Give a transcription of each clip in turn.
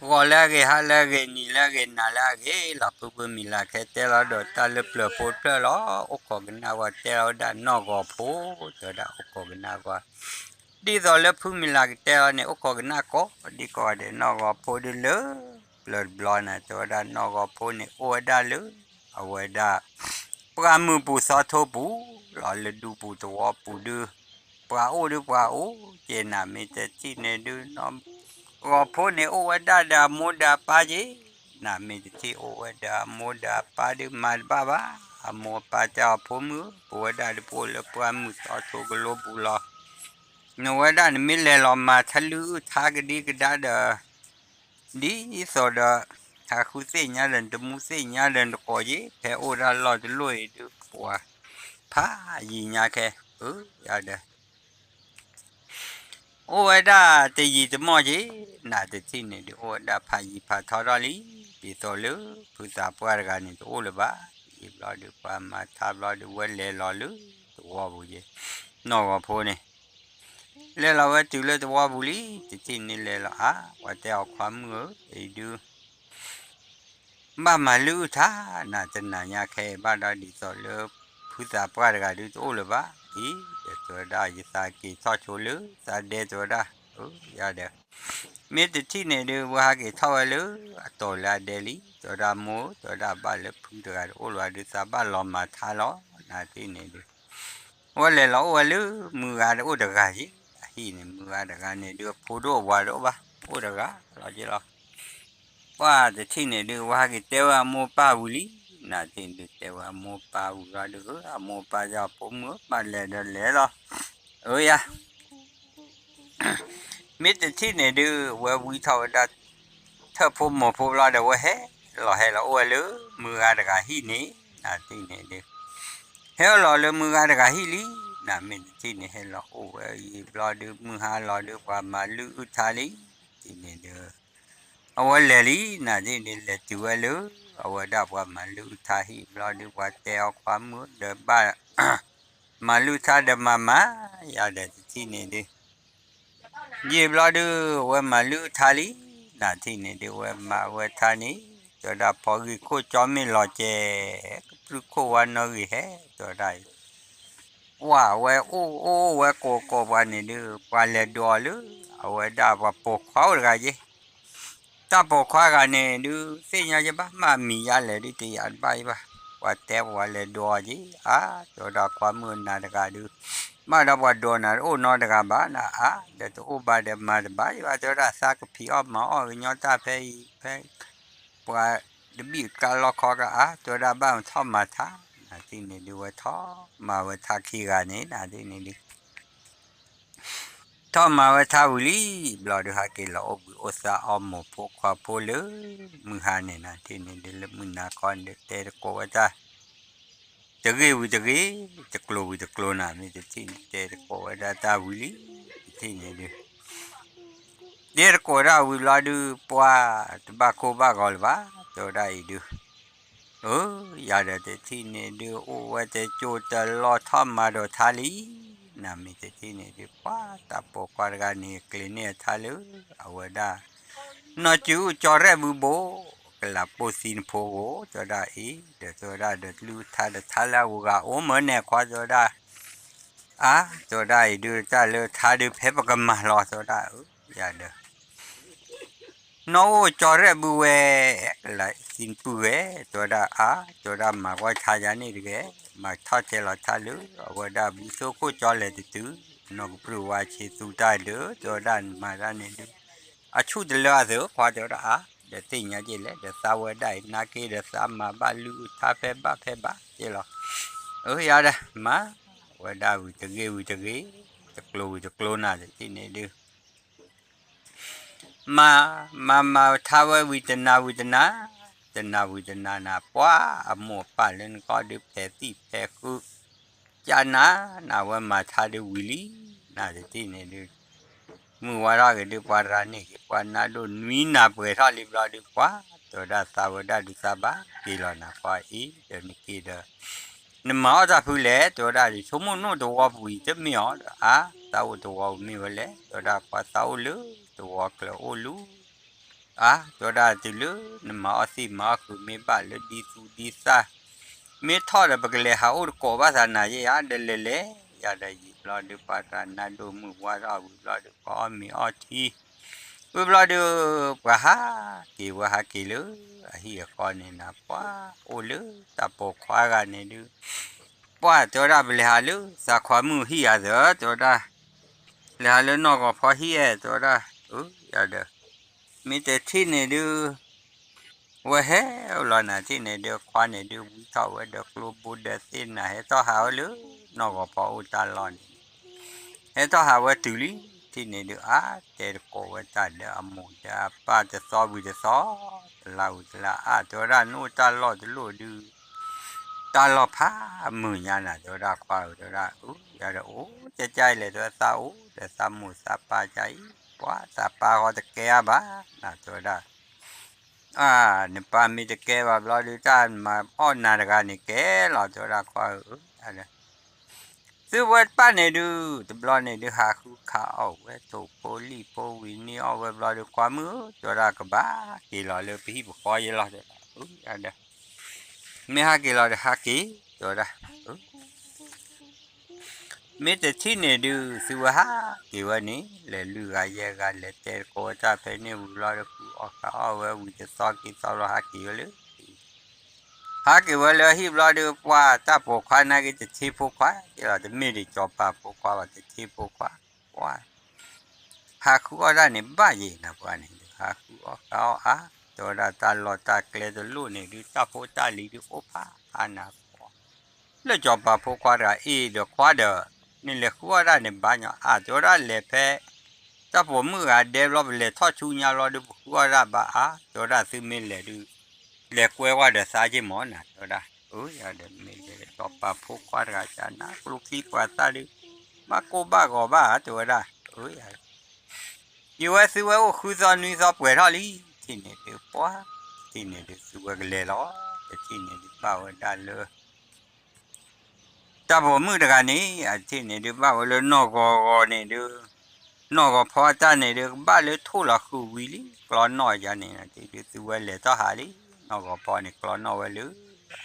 ဂီၤလၢအဂ့ၤ ဟါလၢအဂ့ၤ နံၤလၢအဂ့ၤ နၤလၢအဂ့ၤလီၤ. ဖုဖုမံၤလၤခဲတဲလီၤဒီးတၢ်လၢပျၢၤဖိတဖျၢၣ်လီၤ. အိၣ်ခိးကနၣ်ဝဲတဲလီၤဝဲဒၣ်နီၢ်ဂီၤဖိ, တဲဝဲဒၣ်အိၣ်ခိးကနၣ်ဝဲ, ဒ်သိးလၢဖုမံၤလၤကတဲလီၤန့ၣ် အိၣ်ခိးကနၣ်ကိးဒံကိးဂၤဒဲး နီၢ်ဂီၤဖိဒုလၢပျၢၤတဘျီန့ၣ် တဲဝဲဒၣ်နီၢ်ဂီၤဖိန့ၣ် အိၣ်ဝဲဒၣ်လၢ အဝဲဒၣ် ပှၢ်မုၢ်ပူၤသီထိပူၤလီၤ. လၢဒူပူၤသဝီပူၤဒု ပှၤအိၣ်ဒုပှၤအိၣ်က့ၤ နမ့ၢ်တထံၣ်န့ၣ်ဒု နီၢ်ဂီၤဖိန့ၣ်အိၣ်ဝဲဒၣ်ဒီးအမိၢ်ဒီးအပၢ်က့ၤ, နမ့ၢ်တထံၣ်အိၣ်ဝဲဒီးအမိၢ်ဒီးအပၢ်ဒု မၤတဘၣ်ဘၣ်. အမိၢ်အပၢ်တဲအီၤ ဖိမုၣ်ဧၢ ပဝဲဒၣ်ဒုပအိၣ်လၢပှၢ်မုၢ်သီထိကလိပူၤလီၤ. နဝဲဒၣ်နမ့ၢ်လဲၤလီၤမၤထါလုၢ်အုၣ်ထါကဒံကဒါဒီး ဒ်သိးဒီး ဟးဃုသ့ၣ်ညါဒီးနတမူသ့ၣ်ညါဒီးနတကိးက့ၤ ဖဲအိၣ်ဒၣ်လီၢ်တလီၢ်အံၤဒု ပှၤဖးယံၤညါခဲ အၢ ယၤဒီး အိၣ်ဝဲဒၣ်တယံာ်တမီၢ်က့ၤ, နတထံၣ်န့ၣ်ဒု အိၣ်ဝဲဒၣ်ဖးယံၤဖးထီထီၣ်လံ. ဒ်သိးလၢဖုသးပှၢ်တဂၤန့ၣ် တအိၣ်လၢၤဘၣ်. ယံာ်ဘျီဒု ပှၤမၤထါဘျီဒု ဝဲလဲၤလီၤလၢသဝီပူၤက့ၤ, နီၢ်ဂီၤဖိန့ၣ် လဲၤလီၤဝဲတုၤလၢသဝီပူၤလံ. တထံၣ်န့ၣ်လဲၤလီၤအါ, ပှၤတဲအီၤ ခွါမုၣ်ဧၢ အံၤဒု ဘၣ်မၤလုၢ်အုၣ်ထါ နတနာ်ညါခဲအံၤဘၣ်ဒီး ဒ်သိးလၢဖုသးပှၢ်တဂၤဒု တအိၣ်လၢၤဘၣ်အံၤ, ဒီးတဲဝဲဒၣ် ယသးက့ၤထီၣ်ဆိလၢသးဒဲ တဲဝဲဒၣ်, ယၤဒီး မ့ၢ်တထံၣ်န့ၣ်ဒု ဝဲဟးက့ၤထီၣ်ဝဲလၢအတီၤလၢအဒဲလံ. တဲဝဲဒၣ် မိၢ်ဧၢ တဲဝဲဒၣ် ဘၣ်လၢဖုတဂၤတအိၣ်လၢၤဘၣ်ဒု သးဘၣ်လီၤမၤထါလီၤ. နတထံၣ်န့ၣ်ဒု ဝဲလဲၤလီၤအိၣ်ဝဲလၢမုၢ်ဂၤတအိၣ်တဂၤက့ၤ, အဟံၣ်န့ၣ် မုၢ်ဂၤတဂၤန့ၣ်ဒု အဖိဒိၣ်အဝၤတအိၣ်ဘၣ်, အိၣ်တဂၤလီၤက့ၤလီၤ. ပှၢ်တထံၣ်န့ၣ်ဒု ဝဲဟဲက့ၤတဲဝဲအမိၢ်ပၢ်ဝံၤလံ. နတထံၣ်န့ၣ်ဒု တဲဝဲအမိၢ်ပၢ်ဝံၤလီၤဒု အမိၢ်ပၢ်တဲအီၤ ဖိမုၣ်ဧၢ ဘၣ်လဲၤဒီးလဲၤလီၤ. အၢယၤ မ့ၢ်တထံၣ်န့ၣ်ဒု ဝဲဝံထီၣ်ဝဲဒၣ် ထၢၣ်ဖိမိၢ်ဖိဘျီဒီး ဝဲဟဲလီၤဟဲလီၤအိၣ်ဝဲလၢမုၢ်ဂၤတဂၤဟံၣ်န့ၣ်, နတထံၣ်န့ၣ်ဒု ဟဲလီၤလၢမုၢ်ဂၤတဂၤဟံၣ်လံ. နမ့ၢ်တထံၣ်န့ၣ် ဟဲလီၤအိၣ်ဝဲအံၤဘျီဒု မုၢ်ဟါလီၤဒု ပှၤမၤလုၢ်အုၣ်ထါလံ. တထံၣ်န့ၣ်ဒု အဝဲလဲၤလံ. နတထံၣ်န့ၣ် လဲၤတုၤဝဲလၢ အဝဲဒၣ်ပှၤမၤလုၢ်အုၣ်ထါဟံၣ်ဘျီဒု ပှၤတဲအီၤ ခွါမုၣ်ဒီး ဘၣ် မၤလုၢ်ထါဒီးမၤမၤ, ယၤဒီးတထံၣ်န့ၣ်ဒု ယံာ်ဘျီဒု ဝဲမၤလုၢ်ထါလံ. နထံၣ်န့ၣ်ဒု ဝဲမၤဝဲထါန့ၣ်, တဲဝဲဒၣ် ဖီဂံၢ်ခိၣ်ကၠီမ့ၢ်လီၤကဲ, ကပြုၢ်ခိၣ်ဝါနီၣ်ဂံၢ်ဟဲ, တဲဝဲဒၣ်အံၤ, ဝဲအိၣ်အိၣ်ဝဲကိးကိးပှၤန့ၣ်ဒု ပှၤလဲၤဒိးအီၤလၢ အဝဲဒၣ်ပှၤပိာ်ခွါအိၣ်တဂၤက့ၤ တၢ်ပိာ်ခွါဂၤန့ၣ်ဒုး သ့ၣ်ညါယဘၣ် မ့ၢ်အမံၤယါလဲၣ်ဒုး တယာ်တဘၣ်ယဘၣ်, ပှၤတဲပှၤလဲၤဒိးအီၤက့ၤ, အါ, တဲဝဲဒၣ်ခွါမုၣ်နၤတဂၤဒုး, ဘၣ်ဒီးပှၤဒိးနၤတအိၣ်နီတဂၤဘၣ်နၤ, အါ, ဒီးတအိၣ်ဘၣ်ဒီးမၤတဘၣ်ယဘၣ်, တဲဝဲဒၣ်သးကဖံးအီၣ်မၤအီၣ် ကညီတၢ်ဖဲအံၤ ဖဲ ပှၤတဘံၣ်ကါလီၢ်ခီကအါ, တဲဝဲဒၣ်ဘၣ်ထီၣ်မၤထါ, နၤသ့ၣ်န့ၣ်ဒုး ဝဲထီၣ်မၤဝဲထါခံဂၤန့ၣ် နၤသ့ၣ်န့ၣ်ဒုး ထီၣ်မၤဝဲထါဝံၤလံ, ဘျီဒုးဟဲက့ၤလီၤအိၣ်ဘှံးအိၣ်သါအီၣ်မိၢ်ဖိခွါဖိလၢ မုၢ်ဟါန့ၣ် နၤသ့ၣ်န့ၣ်ဒုး လၢမုၢ်နၤခီန့ၣ်ဒုး တဲတကိးဝဲတၢ် တဂ့ၢ်ဝံၤတဂ့ၢ်, တကျိၤဝံၤတကျိၤနၤ မ့ၢ်တထံၣ်န့ၣ် တဲတကိးဝဲဒၣ်တၢ်ဝံၤလံ, တထံၣ်န့ၣ်ဒုး တဲတကိးဒၣ်ဝံၤဘျီဒုး ပှၤတဘၣ်ကိၢ်ဘၣ်ဂီၤလၢၤဘၣ်, တဲဝဲဒၣ်အံၤဒုး အၢ, ယၤဒီးတထံၣ်န့ၣ်ဒုး အိၣ်ဝဲတကၠိတလီၢ်ထီၣ်မၤဒီးထါလံ, နၤမ့ၢ်တထံၣ်န့ၣ်ဒုး ပှၤတၢ်ပိာ်ခွါတဂၤန့ၣ် ကျ့ၤန့ၢ်အထါလၢ အဝဲဒၣ် နီၢ်စုအူကၠီရဲၣ်ဘုဘိ ကလးပိာ်သံနဖိဧိၤ, တဲဝဲဒၣ်အံၤ, ဒီးတဲဝဲဒၣ်ဒီးလုၢ်ထါဒီးထါလၢအဂၤအိၣ်မၢန့ၣ်ခွါ တဲဝဲဒၣ်, အါ, တဲဝဲဒၣ်အံၤဒုး တၢ်လၢထါဒုးဖဲပကမၤလီၤ တဲဝဲဒၣ်, အၢ, ယၤဒီး နီၢ်အူကၠီရဲၣ်ဘုဝဲ ကလးသံနပုၢ်ဝဲ, တဲဝဲဒၣ်အါ, တဲဝဲဒၣ်မၤကွၢ်ထါယါန့ၣ်တဂ့ၤ, မၤထီၣ်ထဲလီၤထါလၢ အဝဲဒၣ်ဘုသိခိၣ်ကၠီလဲၤတတုၤ, နီၢ်ကပြုၢ်ဝါဆံးသူတၢ်ဒုး, တဲဝဲဒၣ်နမၤတၢ်န့ၣ်ဒုး အဆူၣ်တလၢအသုးခွါ တဲဝဲဒၣ်အါ, ဒီးသ့ၣ်ညါက့ၤလဲၣ် ဒီးသးဝဲဒၣ်အံၤ နာ်က့ဒီးသးမၤဘၣ်လုၢ်အုၣ်ထါဖဲဘၣ်ဖဲဘၣ်က့ၤလီၤ, အၢ ယၤဒီး မၤဝဲဒၣ်ဝံၤတဂ့ၤဝံၤတဂ့ၤ, တကျိၤဝံၤတကျိၤနၤတထံၣ်န့ၣ်ဒုး မၤ, မၤမၤထါဝဲဝံၤတနၤဝံၤတနၤ, တနၤဝံၤတနၤနၤ ပှၤအမိၢ်အပၢ်လၢနကီၢ်ဒုးဖဲးသံၣ်ဖဲးဃု, ကနၤ, နၤဝဲမၤထါဒုးဝံၤလံ, နၤတထံၣ်န့ၣ်ဒုး မုၢ်ဝါထီၣ်ဂ့ၤဒုး ပှၤရၤန့ၢ်က့ၤ ပှၤနါဒိၣ်နွံနၤပှဲၤထီၣ်လံဘျီဒုး ပှၤတဲဝဲဒၣ်သးဝဲဒၣ်ဒုးသးဘၣ်က့ၤလီၤနၤ ပှၤအံၤ ဒီးနက့ၤဒီး နမၤအီၣ်တၢ်ဖုလဲၣ် တဲဝဲဒၣ်ဒုး ဆိကမိၣ်နီၣ်တဝီပူၤအံၤတမ့ၢ်အီၤဒီး အါ သးအိၣ်တဝီပူၤမ့ၢ်ဝဲလဲၣ် တဲဝဲဒၣ်ပှၤသးအိၣ်လၢတဝီကျၢၤအိၣ်လူၤ အါ တဲဝဲဒၣ် တုၤလၢနမၤအီၣ်သံၣ်မၤအီၣ်ဃုာ် မ့ၢ်ဘၣ်လၢဒ်သူဒ်သၣ် မ့ၢ်ထီၣ်ဒီး ပကလဲၤဟးအိၣ်တကိးဘၣ်သးနၤယဲဧါ, ဒီးလဲၤလဲၤယၤဒီး ယံာ်ဘျီဒုး ပှၤတၢ်နါဒိၣ်မုၢ်ဝါထီၣ်ဝံၤဘျီဒုး ပှၤအီၣ်မ့ၤအီထံ ဝံၤဘျီဒုး ပှၤဟးက့ၤဝဲ ဟးက့ၤလၢအဟံၣ်အဃီန့ၣ်နၤ ပှၤအိၣ်လၢတၢ်ပိာ်ခွါဂၤန့ၣ်ဒုး ပှၤတဲဝဲဒၣ် ပလဲၤဟးလၢသးခွါမုၣ်ဟံၣ်ဧါသၢ တဲဝဲဒၣ်, လဲၤဟးလၢနီၢ်ဂီၤဖီဟံၣ်ဧါ တဲဝဲဒၣ်, အၢ ယၤဒီး မ့ၢ်တထံၣ်န့ၣ်ဒုး ဝဲဟဲလီၤနၤ ထံၣ်န့ၣ်ဒုး ခွါန့ၣ်ဒုး ဝံထီၣ်ဝဲဒီးကျိဘိဒီးသ့ၣ်နၤ ဟဲထီၣ်ဟးဝဲလၢနီၢ်ဂီၤဖီအိၣ်တၢ်လီၢ်န့ၣ် ဟဲထီၣ်ဟးဝဲတုၤလံ ထံၣ်န့ၣ်ဒုး အါ တဲတကိးဝဲတၢ်ဒီးအမိၢ်ဒီးအပၢ်တသီဝံၤတသီ တလါဝံၤတလါ အါ တဲဝဲဒၣ် နအိၣ်တၢ်လီၢ်တလိၣ်ဒုး တၢ်လီၢ်ဖးမုာ်ညါနၤ တဲဝဲဒၣ် ခွါဧၢ တဲဝဲဒၣ် အၢ ယၤဒီးအိၣ်ကၠၢ်ကၠၢ်အံၤလဲၣ် တဲဝဲ သးအိၣ်ဒီးသးမိၢ်သးပၢ်ကၠၢ်အံၤ ပှၤသးပၢ်ဃီတကဲအါဘၣ်နၤ တဲဝဲဒၣ် အါ နပၢ်မ့ၢ်တကဲဘၣ်ဘျီဒုး တၢ်မၤအီၣ်နၤတဂၤန့ၣ်ကဲလီၤ တဲဝဲဒၣ် ခွါဧၢ ဒီး သုဝဲတပၣ်န့ၣ်ဒုး တဘျီန့ၣ်ဒုး ဟးဃုခးအီၣ်ဝဲ ထိၣ်ဖိလံၣ်ဖိဝံၤန့ၢ်အီၣ်ဝဲဘျီဒုး ခွါမုၣ်ဧၢ တဲဝဲဒၣ် ကဘၣ်က့ၤလီၤလၢပဟံၣ်ပဃီယဲလီၤ တဲဝဲဒၣ် အၢ ယၤဒီး မ့ၢ်ဟးက့ၤလီၤဒီးဟးက့ၤ တဲဝဲဒၣ် မ့ၢ်တထံၣ်န့ၣ်ဒုး သုဝဲဟးက့ၤဝဲန့ၣ် လဲၤလွံၢ်ဂၤယဲၢ်ဂၤ လဲၤတဲတကိးဝဲတၢ်ဖဲန့ၣ်ဝံၤဘျီဒီး ဃုအီၣ်ဃုအီၣ်ဝဲဝံၤတသီက့ၤသီဘျီ ဟးက့ၤဝဲလၢ ဟးက့ၤဝဲလၢအဟံၣ်ဘျီဒီး ပှၤတၢ်ပိာ်ခွါနာ်က့ တထ့ဖိခွါက့ၤလီၤ တမ့ၢ်ဒံးစီၤပၤဖိခွါဘၣ် တထ့ဖိခွါ ပှၤ ဟးဃုအီၣ်တၢ်န့ၣ်ဘၣ်ယဲၢ်နၤ ပှၤန့ၣ်ဒုး ဟးဃုအီၣ်ဃုအီၣ်အါ တဲဝဲဒၣ် တၢ်လီၢ်တၢ်ကျဲတလိၣ်န့ၣ်ဒုး တၢ်ဖိတၢ်လံၤဒုးအိၣ်ဖးအါနၤ လၢစီၤပၤဖိခွါတဂၤအံၤဒီး ခွါဒီး နလဲၤဃုအီၣ်တၢ်န့ၣ်ဘၣ်ညီအါ တဲဝဲဒၣ် လဲၤဖဲ တၢ်ပိာ်မုၣ်ဂၤဒဲဘျီ ပလဲၤထီၣ်ဆူညါဘျီဒီး ပဃုအီၣ်တၢ်ဘၣ်အါ တဲဝဲဒၣ် သုမ့ၢ်လဲၤဒုး လဲၤကွဲဝဲဒီးသးက့ၢ်မၢ်နၤ တဲဝဲဒၣ် အၢ ယၤဒီးမ့ၢ်လဲၤစီၤပၤဖိခွါတဂၤ ကနၣ်ကျိချံပှၤသၣ်ဒုး ဘၣ်ကိၢ်ဘၣ်ဂီၤဘၣ် တဲဝဲဒၣ် အၢ ယၤ ယဝဲသုဝဲအိၣ်ဃုသီနွံသီပှဲၤထီၣ်လံ ထံၣ်န့ၣ်ဒုး ပှၤ ထံၣ်န့ၣ်ဒုး သုဝဲကလဲၤလီၤ တထံၣ်န့ၣ်ဒုးဘၣ်ဝဲဒၣ်လၢ တၢ်ပိာ်မုၣ်တဂၤန့ၣ် အထံၣ်န့ၣ်ဒုး ဘၣ်ဝဲလၢနီၢ်ဂီၤဂီၤန့ၣ်ဒုး နီၢ်ဂီၤဖီအတၢ်န့ၣ်ဒုး ကဘၣ်လၢထိၣ်လီၤဃုာ်ဝံၤလံ ကျီနီၣ်ယါန့ၣ် ထံၣ်ဒုး သုဝဲလဲၤထီၣ်ဟးလံ နီၢ်ဂီၤဖီန့ၣ် ကျီနီၣ်ဝဲလၢအ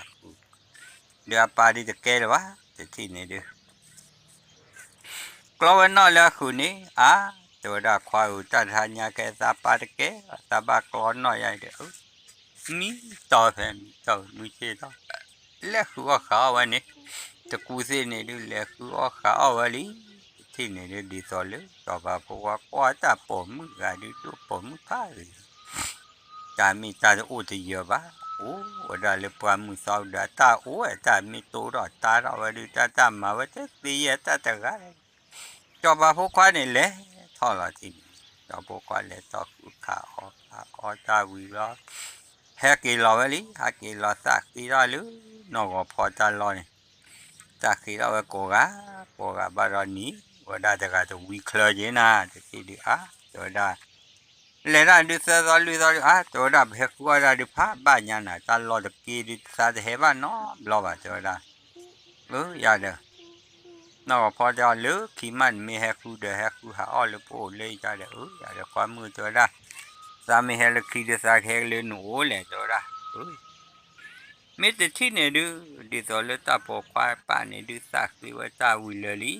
ဃုာ် ဒီးအပၢ်ဒုးတကဲလၢၤဘၣ် တထံၣ်န့ၣ်ဒုး ကျီဝဲနီၣ်လၢအဃုာ်န့ၣ် အါ တဲဝဲဒၣ် ခွါဧၢ တၢ်တဟါညါကဲ သးပၢ်တကဲ သးဘၣ်ကျီနီၣ်ယါဒီး အၢ မံတီၢ်ဖဲ မံတီၢ်မုၢ်ဆ့ၣ်ထီၣ် လဲၤဃုအီၣ်ဃုအီၣ်ဝဲန့ၣ် တကူသ့ၣ်န့ၣ်ဒုး လဲၤဃုအီၣ်ဃုအီၣ်ဝဲလံ တထံၣ်န့ၣ်ဒုး ဒ်သိးလၢ စီၤပၤဖိခွါကွၢ်တၢ်ပိာ်မုၣ်ဂၤဒုး ဒိၣ်ပိာ်မုၣ်ဖးဂ့ၤ တၢ်မ့ၢ်တၢ်တအိၣ်တယၢၤဘၣ် အိၣ်ဝဲဒၣ်လၢပှၢ်မုၢ်သီဒီး တၢ်အိၣ်ဝဲ တၢ်မ့ၢ်တိၢ်ထီၣ်တၢ်ထီၣ်ဝဲဒုး တၢ်တၢ်မၤဝဲတသ့ယဲၢ်တၢ်တဂၤ စီၤပၤဖိခွါန့ၣ်လဲၤထီၣ်လီၤထံၣ်န့ၣ် စီၤပၤဖိခွါလဲၤထီၣ်ဃုခးအီၣ်ခးအီၣ်တၢ်ဝံၤလီၤ ဟဲက့ၤလီၤဝဲလံ ဟဲက့ၤလီၤသးဃ့ထီၣ်လၢ နီၢ်ဂီၤဖီတၢ်လီၢ်န့ၣ် သးဃ့ထီၣ်ဝဲကိးဂၤ ကိးဂၤဘၣ်ဒီးနံၤ ဝဲဒၣ်တဂၤတဝံချၢက့ၤနၤ တထံၣ်ဒုးအါ တဲဝဲဒၣ် လဲၤတၢ်ဒုးသၢသီလွံၢ်သီဒုး အါ တဲဝဲဒၣ် ပဟဲဃုအီၣ်တၢ်ဒုးဖးဘၣ်ညါနၤ တၢ်လီၢ်တက့ဒုး သးတဟဲဘၣ်နီတဘျီဘၣ် တဲဝဲဒၣ် အၢ ယၤဒီး နီၢ်ဂီၤဖီတဲအီၤလၢခံမး နမ့ၢ်ဟဲဃုဒီး ဟဲဃုဟးအီၣ်လၢပအိၣ်လၢယၤဒီး အၢ ယၤဒီး ကွၢ်မုၢ်တဲဝဲဒၣ် သးမ့ၢ်ဟဲလၢခံဒီး သးကဟဲလၢနအိၣ်လဲၣ် တဲဝဲဒၣ် အၢ မ့ၢ်တထံၣ်န့ၣ်ဒုး ဒ်သိးလၢတၢ်ပိာ်ခွါပၢ်န့ၣ်ဒုး သးဃ့ဝဲတၢ်ဝံၤလၢာ်လံ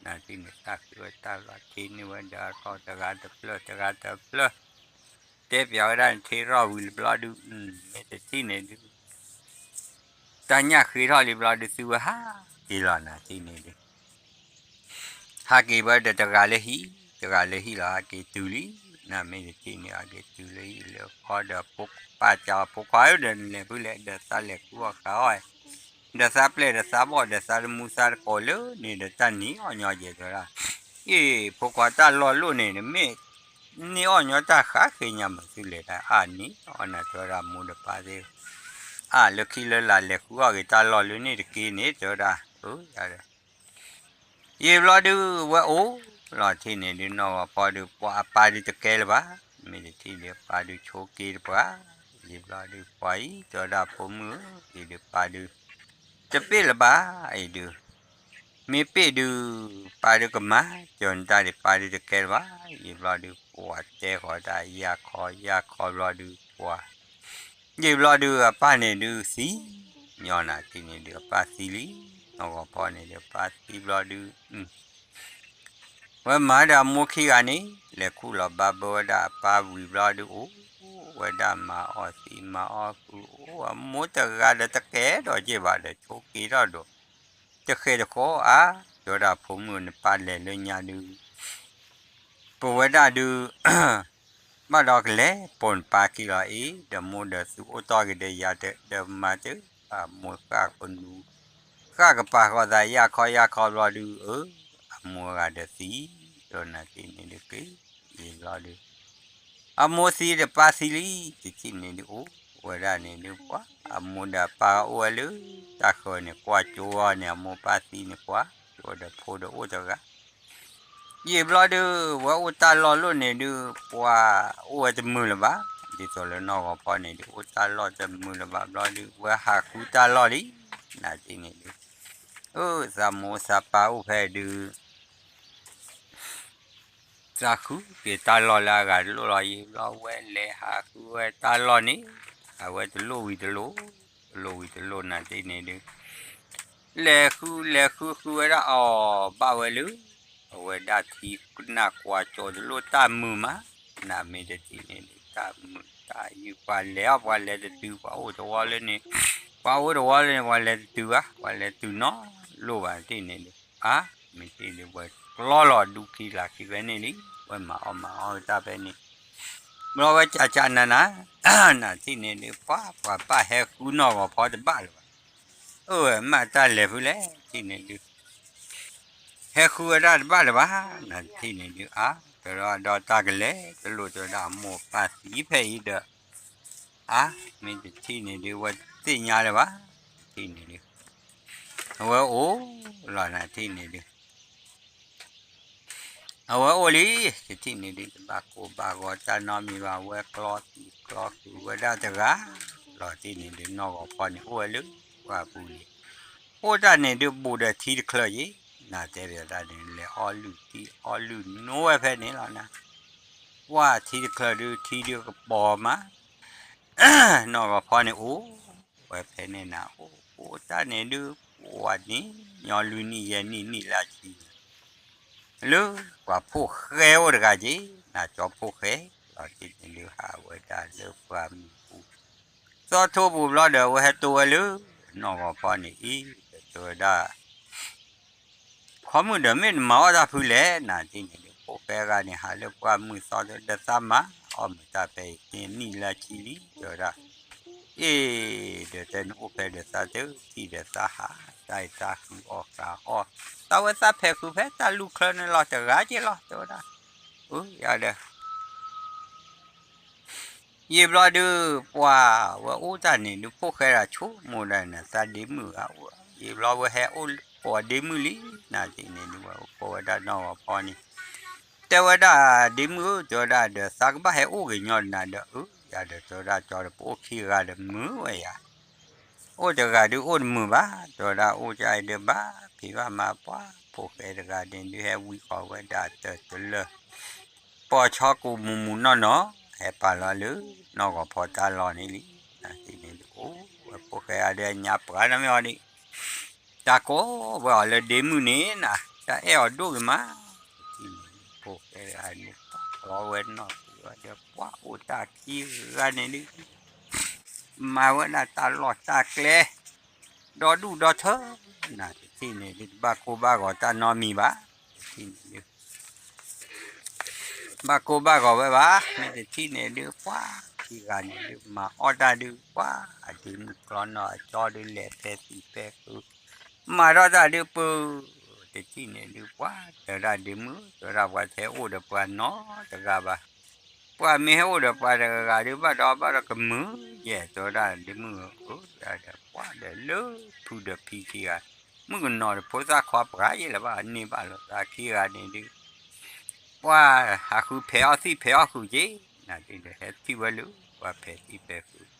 နထံၣ်န့ၣ် သးဃ့ဝဲတၢ်လီၤထံးန့ၢ်ဝဲဒီးအထီၣ်တဂၤတဖျၢၣ် တဂၤတဖျၢၣ် တဲပျးဝဲဒၣ်နထံၣ်ထီၣ်ဝံၤလၢဘျီဒုး မ့ၢ်တထံၣ်န့ၣ်ဒုး တၢ်ညၣ်ဃ့ထီၣ်လံဘျီဒုး သုဝဲဟးက့ၤလီၤနၤထံၣ်န့ၣ်ဒုး ဟးက့ၤဝဲဒီးတဂၤလၢဟံၣ် တဂၤလၢဟံၣ်လီၤ ဟးက့ၤတုၤလံ နမ့ၢ်တထံၣ်န့ၣ် ဟးက့ၤတုၤလၢဟံၣ်လၢဃီဒီး ပၢ်ကးအီၤဖိခွါဧၢ ဒီးနလဲၤဖုလဲၣ် ဒီးသးလဲၤဃုအီၣ်ဃုအီၣ် ဒီးသးပျဲၢ်ဒီးသးဘီၣ်ဒီးသးတမူသးတကိးလၢန့ၣ်ဒီး တၢ်နံၤအီၣ်ညီယဲၢ်တဲဝဲဒၣ် အ့ၣ် ဖိခွါတၢ်လီၢ်လိၣ်န့ၣ် နမ့ၢ်န့ၢ်အီၣ်ညီတၢ်ဃးဃ့ညါမးသုလဲၤဒၣ် အါနံၤအီၣ်နၤတဲဝဲဒၣ် မိၢ်ဒီးပၢ်သ့ၣ် အါလၢခံလၢလာ်လဲၤဃုအီၣ်က့ၤတၢ်လီၢ်လၢန့ၣ်တက့ၢ်န့ၣ် တဲဝဲဒၣ် အၢ ယၤဒီး ယံာ်ဘျီဒုး ဝဲအိၣ်လီၤထံၣ်န့ၣ်ဒုး နီၢ်ဂီၤဖီဒုး ပှၤအပၢ်ဒုးတကဲလၢၤဘၣ် မ့ၢ်တထံၣ်ဒုး ပၢ်ဒုးဆိးက့တပှၤ ယံာ်ဘျီဒုး ပှၤအံၤတဲဝဲဒၣ် ဖိမုၣ်ဧၢ အံၤဒုးပၢ်ဒုး တပ့ၢ်လၢၤဘၣ် အံၤဒုး မ့ၢ်ပ့ၢ်ဒုး ပၢ်ဒုးကမၤ ကၠီၤနတၢ်ဒံး ပၢ်ဒုးတကဲလၢၤဘၣ်. ယံာ်ဘျီဒုး ပှၤတဲဃီၤတၢ်ယၢ်ခီယၢ်ခီဘျီဒုး ပှၤ ယံာ်ဘျီဒုး အပၢ်န့ၣ်ဒုးသံ, ညီနၤထံၣ်န့ၣ်ဒုး အပၢ်သံလံ. နီၢ်ဂီၤဖီန့ၣ်ဒုး အပၢ်သံဘျီဒုး ဝဲမၤဒီးအမိၢ်ခံဂၤန့ၣ် လဲၤခူၣ်လီၤဘၣ်ဘၢဝဲဒၣ်အပၢ်ဝံၤဘျီဒုး အိၣ်ဝဲဒၣ်မၤအီၣ်သံမၤအီၣ်ဃုာ် အိၣ်အမိၢ်တဂၤဒီးတကဲထီၣ်က့ၢ်ဘၣ်ဒီး ဆိးက့ထီၣ်ဒီး တဃဲးတဃီအါ, တဲဝဲဒၣ်ဖိမုၣ်နပၢ်လဲၤလၢညါဒုး ပဝဲဒၣ်ဒုး ဘၣ်ဒီးကလဲၤပိာ်နပၢ်ခံလီၤအံၤ ဒီးမိၢ်ဒီးသုအိၣ်တီၢ်က့ၤဒီးယၤတဒၢမၤတၢ် အမိၢ်ဃၣ်ကနူ ဃၣ်ကပၤဃီၤသးယၢ်ခီယၢ်ခီဘျီဒုး အ အမိၢ်ဂၤဒီးသံ, ဒီးနၤသ့ၣ်န့ၣ်ဒုးက့ၤ ယံာ်ဘျီဒုး အမိၢ်သံဒီးပၢ်သံလံ တထံၣ်န့ၣ်ဒုးအိၣ်ဝဲဒၣ်န့ၣ်ဒုး ပှၤအမိၢ်ဒီးအပၢ်အိၣ်ဝဲလၢ တၢ်ဃၢၤန့ၣ် ကွၢ်ကၠိအီၤန့ၣ် အမိၢ်ပၢ်သံန့ၣ် ကွၢ်ကၠိဒီးဖိဒီးအိၣ်တဂၤ ယံာ်ဘျီဒုး ဝဲအိၣ်တၢ်လီၢ်လိၣ်န့ၣ်ဒုး ပှၤအိၣ်ဝဲတမုာ်လၢၤဘၣ်. ဒ်သိးလၢနီၢ်ဂီၤဖီန့ၣ်ဒုး အိၣ်တၢ်လီၢ်တမုာ်လၢၤဘၣ်ဘျီဒုး ဝဲဟးဃုတၢ်လီၢ်လံ နၤသ့ၣ်န့ၣ်ဒုး အၢ သးမိၢ်သးပၢ်အိၣ်ဖဲဒုး သးဃုက့ၤတၢ်လီၢ်လၢအဂၤတလိၣ်လီၤ ယံာ်ဘျီဝဲလဲၤဟးဃုဝဲတၢ်လီၢ်န့ၣ် အဝဲတလိၣ်ဝံၤတလိၣ် တလိၣ်ဝံၤတလိၣ် နၤသ့ၣ်န့ၣ်ဒုး လဲၤဃုလဲၤဃုဃုဝဲဒၣ်အီၤဘၣ်ဝဲလၢ အဝဲဒၣ်ထံနၢ်ကွၢ်ကၠိတလိၣ်တၢ်မုာ်မး နၤမ့ၢ်တထံၣ်န့ၣ်ဒုး တၢ်မုာ်တၢ်ယုၢ် ပှၤလဲၤအီၣ်ပှၤလဲၤတတုၤ ပှၤအိၣ်တဝီလၢန့ၣ် ပှၤအိၣ်တဝီလၢန့ၣ် ပှၤလဲၤတတုၤဘၣ် ပှၤလဲၤတတုၤနီတလိၣ်ဘၣ် တထံၣ်န့ၣ်ဒုး အါ မ့ၢ်တထံၣ်ဒုး ပှၤကျီလီၤဒူခံလၢခံဖဲန့ၣ်လံ ဝဲမၤအီၣ်မၤအီၣ်တၢ်ဖဲန့ၣ် ဘျီဝဲကၠးကၠးနၤနၤ နၤတထံၣ်န့ၣ်ဒုး ပှၤ ပှၤပၢ်ဟဲဃုနီၢ်ဂီၤဖီတဘၣ်လၢၤဘၣ် အၢ မ့ၢ်တၢ်လဲၤဖုလဲၣ် တထံၣ်န့ၣ်ဒုး ဟဲဃုဝဲဒၣ်တဘၣ်လၢၤဘၣ် နၤတထံၣ်န့ၣ်ဒုး အါ တဲဒီးတၢ်ကလဲၤတလိၣ်တဲဝဲဒၣ် အမိၢ်ပၢ်သံဖဲအံၤဒီး အါ မ့ၢ်တထံၣ်န့ၣ်ဒုး ဝဲသ့ၣ်ညါလၢၤဘၣ် တထံၣ်န့ၣ်ဒုး အဝဲအိၣ်လီၤ နၤတထံၣ်န့ၣ်ဒုး အဝဲအိၣ်လံ တထံၣ်န့ၣ်ဒုး တဘၣ်ကိၢ်ဘၣ်ဂီၤတၢ်နီတမံၤဘၣ် ဝဲကျီသံကျီဃုာ်ဝဲဒၣ်တဂၤ လီၤတထံၣ်န့ၣ်ဒုး နီၢ်ဂီၤဖီန့ၣ် အိၣ်ဝဲလၢပှၢ်ပူၤန့ၣ် အိၣ်တၢ်န့ၣ်ဒုး ဘူးဒီးထံတချၢယ့ၣ် နၤတဲဘၣ်တၢ်န့ၣ် လဲၤအီၣ်လုၢ်ထံအီၣ်လုၢ်နိဝဲဖဲန့ၣ်လီၤနၤ ပှၢ်ထံတချၢဒုး ထံဒုးကပီၤမး နီၢ်ဂီၤဖီန့ၣ်အိၣ်ဝဲဖဲန့ၣ်နၤ အိၣ်အိၣ်တၢ်န့ၣ်ဒုး ပှၢ်နံၣ်ညီလွံၢ်နံၣ်ယဲၢ်နံၣ်နံၣ်လၢအဆံန့ၣ် လၢပှၤဖိၣ်ဃဲအိၣ်တဂၤက့ၢ် နၤကၠီဖိၣ်ဃဲ လီၤတထံၣ်န့ၣ်ဒုး ဟးဝဲဒၣ်လၢပှၢ်မုၢ်ပူၤ သီထိပူၤဘျီဒီး အဝဲဟဲတိဝဲလၢ နီၢ်ဂီၤဖီန့ၣ်အံၤ ဒီးတဲဝဲဒၣ် ဖိမုၣ်ဒီးမ့ၢ်နမၤအီၣ်တၢ်ဖုလဲၣ် နၤတထံၣ်န့ၣ်ဒုး ဖိၣ်ဃဲဂၤန့ၣ် ဟးလၢပှၢ်မုၢ်သီဒီး သးမၤအီၣ်မုာ်တၢ်ဖဲအံၤ နံၣ်လၢဆံလံ တဲဝဲဒၣ် အ့ၣ် ဒီးတဲနအိၣ်ဖဲဒီးသးတထံၣ်ဒီးသးဟး တၢ်အံၤတၢ်ဃုအီၣ်ဃုအီၣ် သးဝဲသးဖဲးဃုဖဲတၢ်လူၢ်ချၢန့ၣ်လီၤ တဂၤက့ၢ်လီၤ တဲဝဲဒၣ် အၢယၤဒီး ယံာ်ဘျီဒုး ပှၤဝဲအိၣ်တၢ်န့ၣ်ဒုး ဖိၣ်ဃဲဒၣ်ဆိကမိၣ်ဒၣ်န့ၣ် သးဒ့မုၣ်ဂၤအိၣ် ယံာ်ဘျီဝဲဟဲအိၣ်ကိးဒ့မုၣ်လံ နၤတထံၣ်န့ၣ်ဒုး ဝဲအိၣ်ကိးဝဲဒၣ်နီၢ်ဂီၤဖီန့ၣ် တဲဝဲဒၣ်ဒ့မုၣ်ဧၢ တဲဝဲဒၣ်ဒီး သးကဘၣ်ဟဲအိၣ်က့ၤညီနၤဒီး အၢယၤဒီးတဲဝဲဒၣ် ကၠီဒီးပအိၣ်ခံဂၤဒီးမုာ်ဝဲယၤ အိၣ်တဂၤဒုးအိၣ်တမုာ်ဘၣ် တဲဝဲဒၣ် အိၣ်ကအံၤဒုးဘၣ်ဖံးဘၣ်မၤပှၤ ဖိၣ်ဃဲတဂၤန့ၣ်ဒုး ဟဲဝံဃီၤဝဲဒၣ်တၢ်တလၢ ပိာ်ဆီကူးမူးမူးနီၢ်နီၢ် ဟဲပာ်လီၤလၢ နီၢ်ဂီၤဖီတၢ်လီၢ်န့ၣ်လံ နၤတထံၣ်န့ၣ်ဒုး အိၣ်ဝဲဖိၣ်ဃဲဂၤဒီးညါပှၤနီတမံၤအီၤဒံး တၢ်ကိးဝဲအီၤလၢဒ့မုၣ်န့ၣ်နၤ တၢ်အဲၣ်အီၤဒိၣ်ဂ့ၤမး တထံၣ်န့ၣ် ဖိၣ်ဃဲဂၤန့ၣ် ပာ်လီၤဝဲနီၢ်ပှၤဒီး ပှၤအိၣ်တၢ်ခံဂၤန့ၣ်ဒုး မၤဝဲဒၣ်တၢ်လီၢ်တၢ်ကျဲ ဒီဒူၣ်ဒီထၢ နၤတထံၣ်န့ၣ်ဒုး တဘၣ်ကိၢ်ဘၣ်ဂီၤတၢ်နီတမံၤဘၣ် တထံၣ်န့ၣ်ဒုး ဘၣ်ကိၢ်ဘၣ်ဂီၤဝဲဘၣ် မ့ၢ်တထံၣ်န့ၣ်ဒုး ပှၤခံဂၤန့ၣ်ဒုး မၤအီၣ်တၢ်ဒုး ပှၤအဒ့မုၣ်ကျီနီၢ်အကၠီဒုး လဲၤဖဲသံၣ်ဖဲဃု မၤထီၣ်တၢ်ဒုးပၢ တထံၣ်န့ၣ်ဒုး ပှၤတဲဝဲဒၣ်ဒ့မုၣ် တဲဝဲဒၣ်ပှၤတဟဲအိၣ်ဒီးပှၤနီတဂၤဘၣ် ပှၤမ့ၢ်ဟဲအိၣ်ဒီးပှၤတဂၤဂၤဒုး ဘၣ်ဒီးဘၣ်ဒီးကမုာ်ယဲၢ် တဲဝဲဒၣ်ဒ့မုၣ်ဧၢ ယၤဒီးပှၤဒီးလၢဖုဒီးဖံခံဂၤ မုၣ်ကနီၤဒီးဖိသၣ်ခွါပှၤယဲၢ်လၢၤဘၣ် န့ၢ်ဘၣ်လီၤသးခံဂၤန့ၣ်ဒုး ပှၤဟးဃုဖဲးအီၣ်သံၣ်ဖဲးအီၣ်ဃုာ်က့ၤ နၤတထံၣ်ဒီး ဟဲထံၣ်ဝဲလၢ ပှၤဖဲးသံၣ်ဖဲးဃုာ်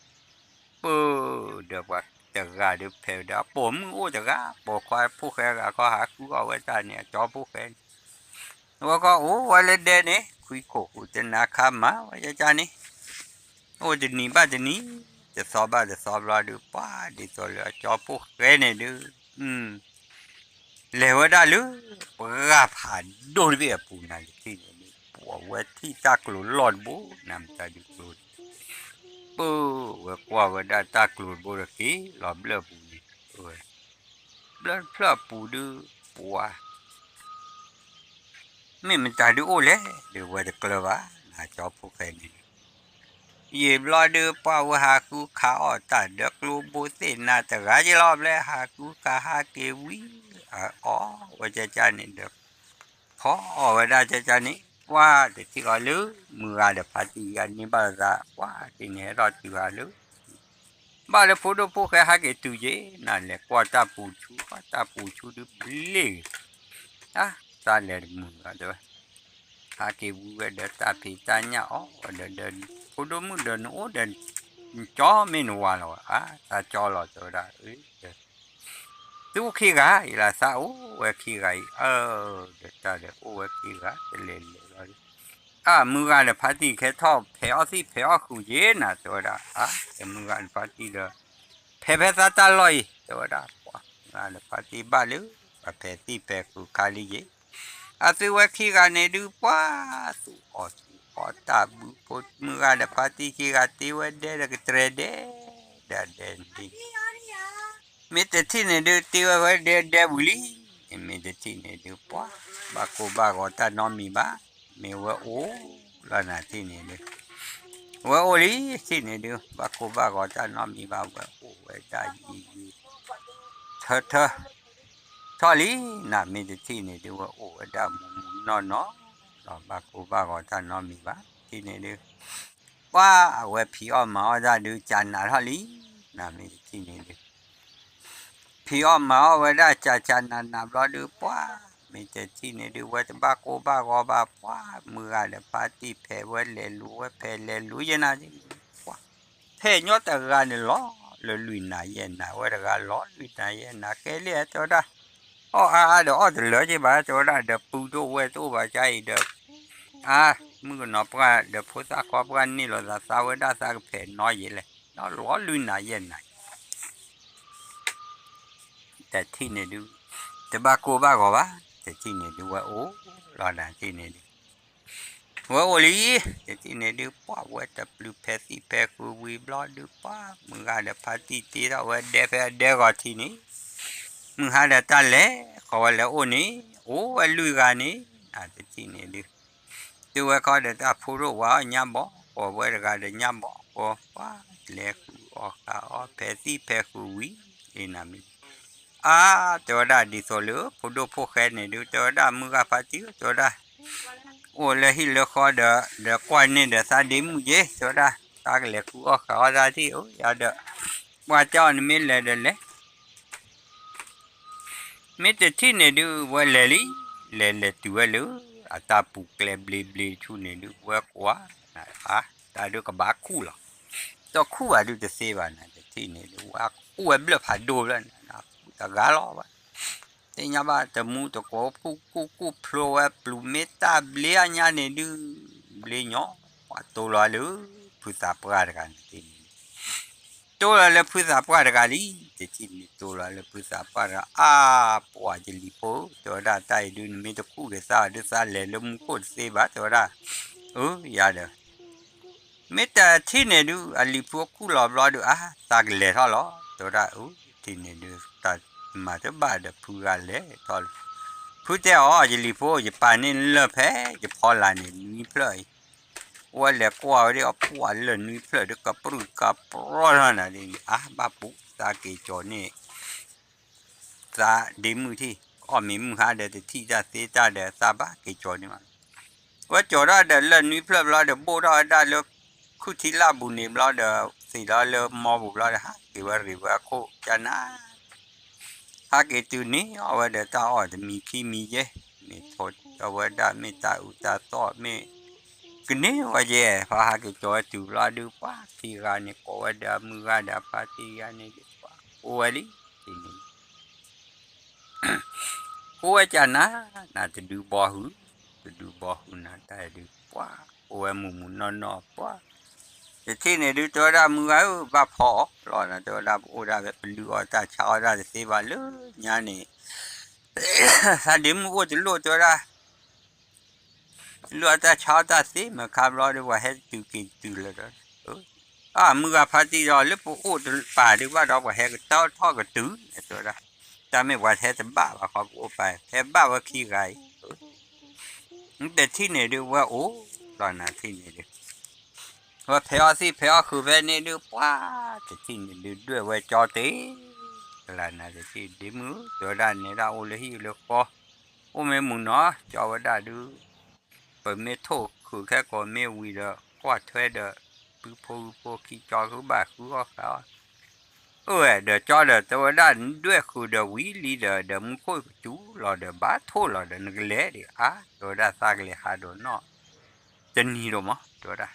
ပၢ်ဒီးပှၤ တဂၤဒုးဖဲးဒီး အပိာ်မုၣ်အိၣ်တဂၤ ပိာ်ခွါဖိၣ်ဃဲဂၤခီဟးဃုအီၣ်ဝဲတၢ်န့ၣ် အကၠီဖိၣ်ဃဲန့ၣ် ဝဲခီအိၣ်ဝဲလၢဒဲန့ၣ် ခွံခိၣ်ဃုတနၤခါမၤဝဲယကန့ၣ် အိၣ်တနံၤဘၣ်တနံၤ တသီဘၣ်တသီဘျီဒုး ပှၤဒ်သိးလၢအကၠီဖိၣ်ဃဲန့ၣ်ဒုး လဲၤဝဲဒၣ်လၢ ပှၢ်ဖးဒိၣ်တဘ့ၣ်အပူၤနၤတထံၣ်န့ၣ်ဒုး ပှၤဝဲထံၣ်တၢ်ကျိၤလီၢ်တဘိ နၤမတၤဒုးကျိၤန့ၣ် ပဝဲကွၢ်ဝဲဒၣ်တၢ်ကျိၤတဘိဒီးက့ၤလီၤဘျၢၣ်ပူၤန့ၣ် ဝဲ ဘျၢၣ်တဖျၢၣ်အပူၤဒုး ပှၤ မ့ၢ်မတၤဒုးအိၣ်လဲၣ် ဒုးဝဲတကျၢၤဘၣ် နၤကၠီဖိၣ်ဃဲန့ၣ်ဒုး ယံာ်ဘျီဒုး ပှၤဝဲဟးဃုခးအီၣ်တၢ်ဒီးကျိဘိသ့ၣ်နၤတဂၤက့လီၤ ဘျဲဟးဃုခးဟးက့ၤဝံၤ အီၣ်ဝဲကကန့ၣ်ဒီး ဖီအီၣ်ဝဲဒၣ်ကကန့ၣ် ပှၤတထံၣ်ဃီလၢ မုၢ်ဂၤဒီးဖါတံၢ်ဂၤန့ၢ်ဘၣ်လိာ်သး ပှၤတထံၣ်န့ၣ်ဟဲထီၣ်တုၤဟးလၢ ဘၣ်လၢဖိဒိၣ်ဖိၣ်ဃဲဟးက့ၤတုၤက့ၤ နၤလဲၤကွၢ်တၢ်ပူၤဆူ ကွၢ်တၢ်ပူၤဆူဒုးဘျ့ဂ့ၤ အါ သးလဲၤတမုာ်ဂၤတဲဝဲ ဟးက့ၤဝံၤဝဲဒီးတၢ်ဖံးတၢ်ညၣ်အီၣ်ဝဲဒီး ဒီးဖိဒိၣ်မုၣ်ဒီးနအိၣ်ဒီး နကၠီမ့ၢ်နဝၤလီၤ အါ သးကၠီလီၤတဲဝဲဒၣ် သုအိၣ်ခံဂၤအံၤလၢသးအိၣ်ဝဲခံဂၤအံၤ အၢ ဒီးတၢ်ဒီးအိၣ်ဝဲခံဂၤ တလဲၤလဲၤလီၤ အါ မုၢ်ဂၤဒီးဖါတံၢ်ခဲထီၣ်ဖဲးအီၣ်သံၣ်ဖဲးအီၣ်ဃုာ်က့ၤနၤတဲဝဲဒၣ် အါ မုၢ်ဂၤဒီးဖါတံၢ်ဒီး ဖဲးဖဲသးတၢ်လီၢ်အံၤ တဲဝဲဒၣ် ပှၤမုၢ်ဂၤဒီးဖါတံၢ်ဘၣ်လၢ ပှၤဖဲးသံၣ်ဖဲးဃုာ်ခါလံက့ၤ အသုဝဲခံဂၤန့ၣ်ဒုး ပှၤသူၣ်အီၣ်သူၣ်အီတၢ်ဘုဖိ မုၢ်ဂၤဒီးဖါတံၢ်ခံဂၤတ့ဝဲဒဲဒီးကတြဲၤဒဲ ဒီးဒဲန့ၣ် မ့ၢ်တထံၣ်န့ၣ်ဒုး တ့ဝဲဝဲဒဲဒဲဝံၤလံ မ့ၢ်တထံၣ်န့ၣ်ဒုး ပှၤ ဘၣ်ကိၢ်ဘၣ်ဂီၤတၢ်နီတမံၤဘၣ် မ့ၢ်ဝဲအိၣ်လီၤနၤထံၣ်န့ၣ်ဒုး ဝဲအိၣ်လံထံၣ်န့ၣ်ဒုး ဘၣ်ကိၢ်ဘၣ်ဂီၤတၢ်နီတမံၤဘၣ် ဝဲအိၣ်ဝဲဒၣ်ယံာ်ယံာ် ထၢထၢ ထီၣ်လံ နၤမ့ၢ်တထံၣ်န့ၣ်ဒုး ဝဲအိၣ်ဝဲဒၣ်မူမူနီၢ်နီၢ် ဒီးဘၣ်ကိၢ်ဘၣ်ဂီၤတၢ်နီတမံၤဘၣ် ထံၣ်န့ၣ်ဒုး ပှၤအဝဲဖံးအီၣ်မၤအီၣ်တၢ်ဒုး ကနးထီၣ်လံ နၤမ့ၢ်တထံၣ်န့ၣ်ဒုး ဖံးအီၣ်မၤအီၣ်ဝဲဒၣ်ကကနးနးဘျီဒုး ပှၤ မ့ၢ်တထံၣ်န့ၣ်ဒုး ဝဲတဘၣ်ကိၢ်ဘၣ်ဂီၤဘၣ် ပှၤ မုၢ်ဂၤဒီးဖါတံၢ်ဖဲးဝဲလဲၤလူၤဝဲဖဲးလဲၤလူၤယဲနၤဒုး ပှၤ ဖဲးညီတဂၤန့ၣ်လီၤ လၢလွံၢ်နၤယဲၢ်နၤ ဝဲတဂၤလီၤ လွံၢ်နၤယဲၢ်နၤ ကဲလံတဲဝဲဒၣ် အီၣ်အါအါဒီးအီၣ်တလၢက့ဘၣ် တဲဝဲဒၣ် ဒီးပုၢ်ဒိၣ်ဝဲၢ်တအိၣ်ဘၣ်ကါအံၤဒီး အါ မုၣ်ကနီၤပှၢ်ဒီးဖိသၣ်ခွါပှၢ်န့ၢ်လိာ်သးသးဝဲဒၣ်သးကဖဲးနီယဲလဲၣ် ဒီးလီၤလွံၢ်နၤယဲၢ်နၤ တထံၣ်န့ၣ်ဒုး တဘၣ်ကိၢ်ဘၣ်ဂီၤဘၣ် တထံၣ်န့ၣ်ဒုးဝဲအိၣ်လီၤနၤထံၣ်န့ၣ်ဒုး ဝဲအိၣ်လံ တထံၣ်န့ၣ်ဒုး ပှၤဝဲတပျုၤဖဲးသံၣ်ဖဲးဃုာ်ဝံၤဘျီဒုး ပှၤမုၢ်ဂၤဒီးဖါတံၢ်တ့ထီၣ်ဝဲဒဲဖဲအဒဲဂီၤထံးန့ၣ် မုၢ်ဟါဒီးတၢ်လဲၤဃီၤဝဲလဲၤအိၣ်န့ၣ် အိၣ်ဝဲလွံၢ်ဂၤန့ၣ် နၤတထံၣ်န့ၣ်ဒုး တုၤဝဲခီဒီးတၢ်ဖိဒိၣ်ဝၤအီၣ်ညါဘီ ကိးဝဲတဂၤဒီးညါဘီ ကိးပှၤလဲၤဃုာ်အီၣ်ဃာ်အီၣ်ဖဲးသံၣ်ဖဲးဃုာ်ဝံၤ လံနၤမ့ၢ် အါ တဲဝဲဒၣ်ဒ်သိးလၢ ဖိဒိၣ်ဖိၣ်ဃဲန့ၣ်ဒုး တဲဝဲဒၣ်မုၢ်ဂၤဖါတံၢ် တဲဝဲဒၣ် အိၣ်လၢဟံၣ်လၢဃီဒီး ဒီးကွၢ်န့ၢ်ဒီးသးဒ့မုၣ်က့ တဲဝဲဒၣ် သးကလဲၤဃုအီၣ်ဃာ်အီၣ်သးထံၣ်ဧၢ ယၤဒီး ပှၤကၠီနမ့ၢ်လဲၤဒီးလဲၤ မ့ၢ်တထံၣ်န့ၣ်ဒုး ဝဲလဲၤလံ လဲၤလဲၤတုၤဝဲလၢ အတၢ်ပူၤကျဲဘျ့ဘျ့ဆူန့ၣ်ဒုး ဝဲကွၢ် အါ တၢ်ဒုးကဘၣ်ခူၣ်လီၤ တခူၣ်ဘၣ်ဒုးတသ့ဘၣ်နၤ တထံၣ်န့ၣ်ဒုး ဝဲခူၣ်ဝဲဘျၢၣ်ဖးဒိၣ်ဘျၢၣ်နၤ တဂၤလီၤဝဲ သ့ၣ်ညါဘၣ်တမူတကိးခူၣ်ခူၣ်ခူၣ်ဖျိဝဲပျူၤမ့ၢ်တၢ်ဘျ့အညါန့ၣ်ဒုး ဘျ့ညီ ပှၤတိလီၤလၢ ဖုသးပှၢ်တဂၤန့ၣ် တိလီၤလၢဖုသးပှၢ်တဂၤလံ တထံၣ်န့ၣ်တိလီၤလၢဖုသးပှၢ်တဂၤ အါ ပှၤယလံၤဖိ တဲဝဲဒၣ်တၢ်အံၤဒုး နမ့ၢ်တခူၣ်ဒီးသးဒုးသးလဲၤလၢမူခိၣ်တသ့ဘၣ် တဲဝဲဒၣ် အၢ ယၤဒီး မ့ၢ်တထံၣ်န့ၣ်ဒုး အလံၤဖိခူၣ်လီၤဘျီဒုး အါ သးကလဲၤထီၣ်လီၤ တဲဝဲဒၣ် အၢ ထံၣ်န့ၣ်ဒုး တၢ်မၤတဘၣ်ဒီးဖုဂၤလဲၤထီၣ်လီၤ ဖုတဲအီၤ ယလံၤဖိ ယပာ်န့ၢ်လၢၢ်ဖဲ ယဖီလာ်န့ၣ် နွံဖျၢၣ်အံၤ ဝဲလဲၤကွၢ်ဝဲဒၣ်အပှၢ်လၢၢ်နွံဖျၢၣ်ဒုး ကပြုၢ်ကပြီထီၣ်နၤဒ်န့ၣ် အါ ဘၣ်ပူၤသးက့ၤကၠီၤန့ၢ် သးဒ့မုၣ်ထံၣ် အီၣ်မ့ၤမုၢ်ဟါဒီးတထံၣ်တၢ်သ့တၢ်ဒီးသးဘၣ်က့ၤကၠီၤန့ၢ်ဘၣ် ဝဲကၠီၤထီၣ်ဒီးလၢၢ်နွံဖျၢၣ်ဘျီဒီး ဘိၣ်ထီၣ်ဝဲဒၣ်လၢ ခုၣ်ထံလၢ်ပူၤန့ၣ်ဘျီဒီး သ့ၣ်လီၤလၢမီပူၤဘျီဒီး ဟးက့ၤဝဲရ့ၣ်ဝဲအခိၣ်ကနၤ ဟးက့ၤတုၤန့ၢ်အီၣ်ဝဲဒီးတၢ်အီၣ်တမံၤခံမံၤယဲ မ့ၢ်ထိးဝဲဒၣ်မ့ၢ်တၢ်အုးတၢ်သီၣ်မ့ၢ် ကန့ၢ်ဝဲယဲ ပှၤဟးက့ၤကၠီၤဝဲတုၤဘျီဒုး ပှၤခံဂၤန့ၣ် ကိးဝဲဒီးအမုၢ်ဂၤဒီးအဖါတံၢ်ဂၤန့ၣ်ဒုး ပှၤ အိၣ်ဝဲလံ, တထံၣ်န့ၣ် အိၣ်ဝဲကနၤ, နတဒုဘီဟု, တဒုဘီဟုနၤတၢ်ဒုးပှၤ, အိၣ်ဝဲမုာ်မုာ်နီၢ်နီၢ်ပှၤ, တထံၣ်န့ၣ်ဒုး တဲဝဲဒၣ်မုၢ်ဂၤဧၢ ဘၣ်ဖီအီၤလီၤနၤ တဲဝဲဒၣ် ပအိၣ်ဒၣ်ဖဲ ပလုၢ်အီၣ်တၢ်ဆါအီၣ်တၢ်တသ့ဘၣ်လၢညါန့ၣ် သးဒ့မုၣ်အိၣ်တလိၣ်တဲဝဲဒၣ် လုၢ်အီၣ်တၢ်ဆါအီၣ်တၢ်သ့ မ့ၢ်ခါဘျီဒီး ပှၤဟဲတတုၤက့ၤတတုၤလၢၤဒီး, အမုၢ်ဂၤဖါတံၢ်ဒီး လၢပအိၣ်တပာ်ဒုးဘၣ်ဒီး ပှၤဟဲကတၢၢ်ထီၣ်ကတုၤန့ၣ် တဲဝဲဒၣ်, တၢ်မ့ၢ်ပှၤဟဲတဘၣ်ဘၣ်ဃီ ပအိၣ်ပာ် ဟဲဘၣ်ဝဲခံဂၤအံၤ, တထံၣ်န့ၣ်ဒုး ဝဲအိၣ်လီၤနၤထံၣ်န့ၣ်ဒုး ဝဲဖဲးအီၣ်သံၣ်ဖဲးအီၣ်ဃုာ်ဖဲန့ၣ်ဒုး ပှၤတထံၣ်န့ၣ်ဒုး ဒွဲၣ်ဝဲကၠီတ့ၢ်, ကလၤနၤတထံၣ် ဒ့မုၣ် တဲဝဲဒၣ် နဲဒၣ်အိၣ်လၢဟံၣ်လၢဃီ, အိၣ်မ့ၢ်မုာ်နီၤ ကၠီဝဲဒၣ်ဒုး, ပမ့ၢ်ထိၣ်ခုးခဲကိာ်မ့ၢ်ဝံၤဒီး ကွၢ်ထွဲဒီး ပုၢ်ဖိဝံၤဖိခံကၠီဃုဘၣ်ဃုအီၣ်ဃာ်အီၣ် အိၣ်ဝဲဒီးကၠီဒီး တဲဝဲဒၣ် နဒွဲၣ်ဃုာ်ဒီးဝံၤလံဒီး ဒီးမူခိၣ်ကစူၤလီၤဒီး ဘၣ်ထိၣ်လီၤဒီး နကလဲၤဒံးဧါ, တဲဝဲဒၣ် သးကလဲၤဟးဒီးနီၢ်တနံၤဒိၣ်မး တဲဝဲဒၣ်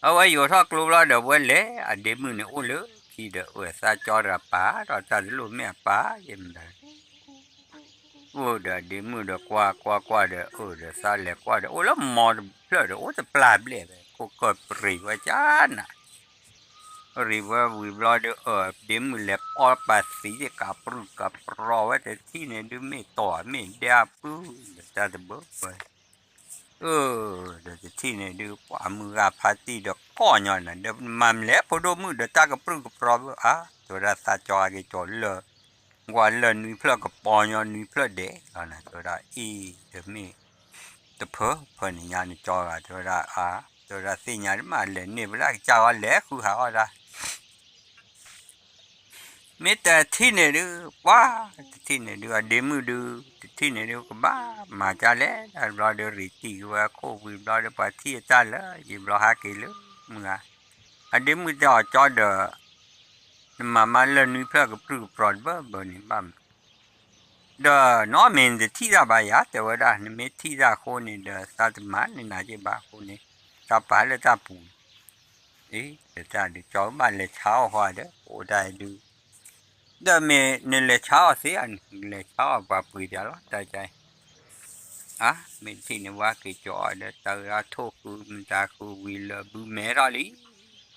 အဝဲယိၤထီၣ်ကျိဘျီဒီး ဝဲလဲၤအဒ့မုၣ်န့ၣ်အိၣ်လၢခံဒီး အၢ သးကၠီတဂၤပာ်ဒီးတၢ်တလိၣ်မ့ၢ်အပာ်ယဲမတၤ အိၣ်ဒီးဒ့မုၣ်ဒီးကွၢ်ကွၢ်ကွၢ်ဒီး အၢ ဒီးသးလဲၤကွၢ်ဒီး အိၣ်လၢမီတဖျၢၣ်ဒီး အိၣ်တပျၢ်ဘျဲၣ်ဖဲ ခိၣ်ကၢၢ်ပရံးဝဲကနၤ ပရံးဝဲဝံၤဘျီဒီး အၢ ဒ့မုၣ်လဲၤပီၢ်ပာ်သံး ကးပြုၢ်ကးပြီၤဝဲတထံၣ်န့ၣ်ဒုး မ့ၢ်တီၢ်မ့ၢ်ဒဲအပုၢ် ဒီးတၢ်တဘၢဘၢ အၢ ဒီးတထံၣ်န့ၣ်ဒုး ပှၤမုၢ်ဂၤဖါတံၢ်ဒီး ကိးညီနၤ ဒီးမၤမလဲၣ် ဖိဒိၣ်မုၣ်ဒီး တၢ်ကပြုၢ်ကပြီၤဘၣ်ဧါ တဲဝဲဒၣ် သးကၠီဟးက့ၤကၠီၤလၢ ကွၢ်လၢၢ်နွံဖျၢၣ်ကပီၤညီနွံဖျၢၣ်ဒဲးလီၤနၤ တဲဝဲဒၣ် အံၤ တမ့ၢ်တဖၢ ဖၢန့ၣ်ညါန့ၣ် ကၠီဂၤ တဲဝဲဒၣ် အါ တဲဝဲဒၣ် သ့ၣ်ညါတမး လဲၤန့ၢ်ဝဲဒၣ်ကစၢ်ဂီၤ လဲၤဃုဟးအီၣ်ဒၣ် မ့ၢ်တထံၣ်န့ၣ်ဒုး ပှၤတထံၣ်န့ၣ်ဒုး အဒ့မုၣ်ဒုး တထံၣ်န့ၣ်ဒုး ကဘၣ်မၤကၢ်လဲၣ် တဘျီဒီး ရံးတံၢ်က့ၤဝဲအခိၣ်ဝံၤဘျီဒီး ပှၤထံၣ်အတၢ်လၢ ယံာ်ဘျီဟးက့ၤလၢမုၢ်ဂၤ အဒ့မုၣ်တဲအီၤ ကၠီဒီး နမၤမါလၢၢ်နွံဖျၢၣ်ကပြုၢ်ကပြီၤတဘၢဘၢန့ၣ် ဘၣ်မနုၤ ဒီးနီၢ်မ့ၢ်နတထံၣ်တၢ်ဘၣ်ယၤ တဲဝဲဒၣ် နမ့ၢ်ထံၣ်တၢ်အဃိန့ၣ်ဒီး သးတမၤန့ၢ်နၤက့ၤဘၣ်အဃိန့ၣ် သးပာ်လၢတၢ်ပူၤန့ၣ် အ့ ဒီးတၢ်ဒုးကၠီဘၣ်လဲၤဆါအီၣ်ဃီဒီး အိၣ်တၢ်အံၤဒုး ဒီးမ့ၢ်နလဲၤဆါအီၣ်သ့ဧါ နလဲၤဆါအီၣ်ပှၤပှ့ၤတၢ်လီၤ တၢ်ကါအံၤ အါ မ့ၢ်တထံၣ်န့ၣ် ဝဲက့ၤကၠီအီၤဒီး တၢ်ဂၤထိၣ်ဃုာ် မတၤဃုာ်ဝံၤလၢာ်ဘုးမဲထီၣ်လံ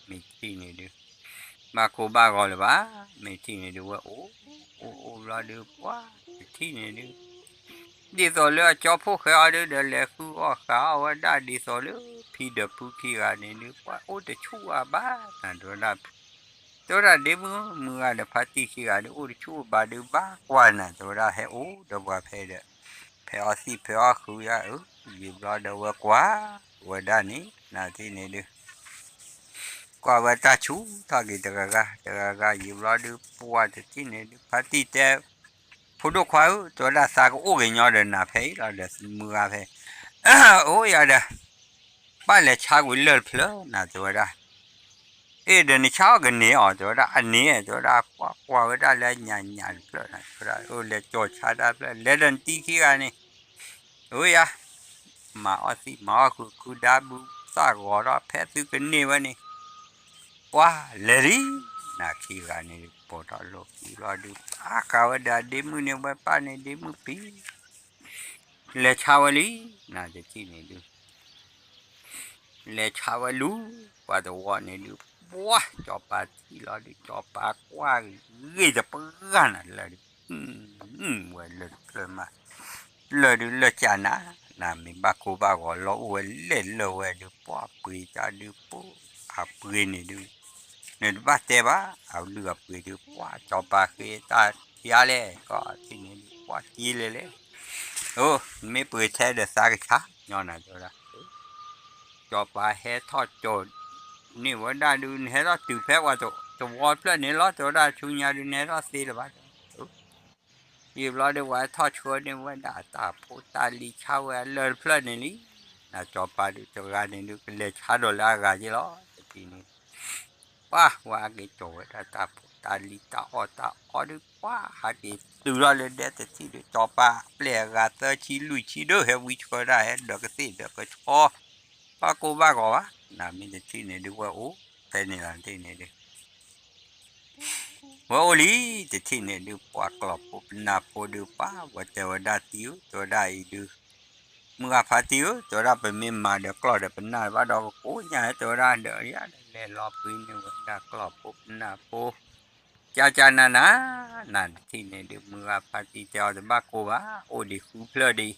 မ့ၢ်တထံၣ်န့ၣ်ဒုး ဘၣ်ကိၢ်ဘၣ်ဂီၤလၢၤဘၣ် မ့ၢ်တထံၣ်န့ၣ်ဒုး ဝဲအိၣ် အိၣ်အိၣ်ဘျီဒုး ပှၤတထံၣ်န့ၣ်ဒုး ဒ်သိးလၢအကၠီဖိၣ်ဃဲအီၤဒုး ဒီးလဲၤဃုအီၣ်ဃာ်အီၣ်ဝဲဒၣ် ဒ်သိးလၢဖံဒီးဖုခံဂၤန့ၣ်ဒုး ပှၤအိၣ်တဆူၣ်အဘၣ် နၤတဲဝဲဒၣ် တဲဝဲဒၣ်ဒ့မုၣ် မုၢ်ဂၤဒီးဖါတံၢ်ခံဂၤဒုး အိၣ်တဆူၣ်အဘၣ်ဒုး ဘၣ်ကွၢ်နၤ တဲဝဲဒၣ် ဟဲအိၣ်ဒီးပှၤဖဲဒီး ဖဲးအီၣ်သံၣ်ဖဲးအီၣ်ဃုာ်ယါအၢ ယံာ်ဘျီဒီးဝဲကွၢ် ဝဲဒၣ်န့ၣ် နၤတထံၣ်န့ၣ်ဒုး ကွၢ်ဝဲတၢ်ဆူၣ်ထီၣ်က့ၤတဂၤဂၤ တဂၤဂၤ ယံာ်ဘျီဒုး ပှၤတထံၣ်န့ၣ်ဒုး ဖါတံၢ်တဲ ဖိဒိၣ်ခွါဧၢ တဲဝဲဒၣ် သးကအိၣ်က့ၤညီဒီးနၤဖဲအံၤလီၤဒီး မုၢ်ဂၤဖဲ အိၣ်ယၤဒီး ဘၣ်လဲၤဆါကွံာ်လၢၢ်တဖျၢၣ် နၤတဲဝဲဒၣ် အ့ ဒီးနဆါအီၣ်ကန့ၢ်အီၤ တဲဝဲဒၣ် အန့ၢ် တဲဝဲဒၣ် ကွၢ်ကွၢ်ဝဲဒၣ်လၢညၣ်ညၣ်တဖျၢၣ် နၤတဲဝဲဒၣ် အိၣ်လဲၤကၠီၤဆါတၢ်ဖျၢၣ် လဲၤဒီးနတံၤခံဂၤန့ၣ် အိၣ်ယၤ မၤအီၣ်သံၣ်မၤအီၣ်ဃုာ် ခုဒါဘုသၣ်ဂီၤထီၣ် ဖဲသုကန့ၢ်ဝဲန့ၣ် ပှၤလဲၤလံ နၤခံဂၤန့ၣ် ပိာ်ထီၣ်လိာ်ခံဘျီဒုး ပာ်ဃာ်ဝဲဒၣ်ဒ့မုၣ်န့ၣ် ဝဲပၢ်န့ၣ်ဒ့မုၣ်ပံၤ လဲၤဆါဝဲလံ နၤတထံၣ်န့ၣ်ဒုး လဲၤဆါဝဲလူၤ ပှၤတဝီန့ၣ်ဒုး ပှၤ စီၤပၤထံၣ်လီၤဒုး စီၤပၤကွၢ်ဂ့ၤတပှၢ်နၤလၢာ်ဒုး ဝဲလၢာ်တဖျၢၣ်မး လၢာ်ဒုးလၢာ်ကၢ်နၤ နၤမ့ၢ်ဘၣ်ကိၢ်ဘၣ်ဂီၤလီၤအိၣ်ဝဲလဲၣ်လၢာ်ဝဲဒုး ပှၤပှ့ၤတၢ်ဒုး ပှၤအပှ့ၤန့ၣ်ဒုး နတဘၣ်တဲဘၣ် အလုၢ်အပှ့ၤဒုး ပှၤစီၤပၤဃ့တၢ်ယါလဲၣ် ကီၢ်ထံၣ်န့ၣ်ဒုး ပှၤက့ၤလဲၣ်လဲၣ် အိ နမ့ၢ်ပှ့ၤထဲဒီးသးကဆါ ညီနၤတဲဝဲဒၣ် စီၤပၤဟဲထီၣ်ကၠိာ်န့ၢ်ဝဲဒၣ်ဒုး နဟဲထီၣ်တုၤဖဲပှၤတဝီတဖျၢၣ်န့ၣ်လီၤ တဲဝဲဒၣ် ဆူညါဒုး နဟဲထီၣ်သ့လၢၤဘၣ် ယံာ်ဘျီဒုး ပှၤဟဲထီၣ်ဆှၢန့ၢ်ဝဲဒၣ်တၢ်ဖိတၢ်လံၤဆါဝဲအလၢၢ်တဖျၢၣ်န့ၣ်လံ နၤစီၤပၤဒုးတဂၤန့ၣ်ဒုး ကလဲၤဆါဒီးလၢအဂၤက့ၤလီၤ တထံၣ်န့ၣ် ပှၤဝဲဟဲက့ၤကၠီၤဝဲဒၣ်တၢ်ဖိတၢ်လံၤတၢ်အီၣ်တၢ်အီဒုး ပှၤဟးက့ၤတုၤထီၣ်လၢဒဲတထံၣ်ဒုး စီၤပၤအပျဲၢ်အဂၤသၢဆံလွံၢ်ဆံဒုး ဟဲဝံဆှၢဒၣ် ဟဲဒၢးကသ့ၣ်ဒၢးကဆီ ဘၣ်ကိၢ်ဘၣ်ဂီၤဘၣ် နၤမ့ၢ်တထံၣ်န့ၣ်ဒုး ဝဲအိၣ်ဖဲန့ၣ်လီၤတထံၣ်န့ၣ်ဒုး ဝဲအိၣ်လံ, တထံၣ်န့ၣ်ဒုး ပှၤကျီၢ်ဖိပနၢ်ဖိဒုး ပှၤဝဲတဲဝဲဒၣ်တံၤဧၢ, တဲဝဲဒၣ်အံၤဒုး, မုၢ်ဂၤဖါတံၢ်ဧၢ, တဲဝဲဒၣ် ပမ့ၢ်မၤဒီးကျီၢ်ဒီးပနၢ်ဘၣ်ဒီး ကကိးညါ တဲဝဲဒၣ်ဒီး ယၤဒီးလဲၤလီၤပှ့ၤန့ၢ်ဝဲဒၣ်ကျီၢ်ဖိပနၢ်ဖိ ကၠၢ်ကၠၢ်နၤနၤ, နတထံၣ်န့ၣ်ဒုး မုၢ်ဂၤဖါတံၢ်တဲအီၤတဘၣ်ကိၢ်ဘၣ်, အိၣ်ဒံးဃုဖျၢၣ်ဒံး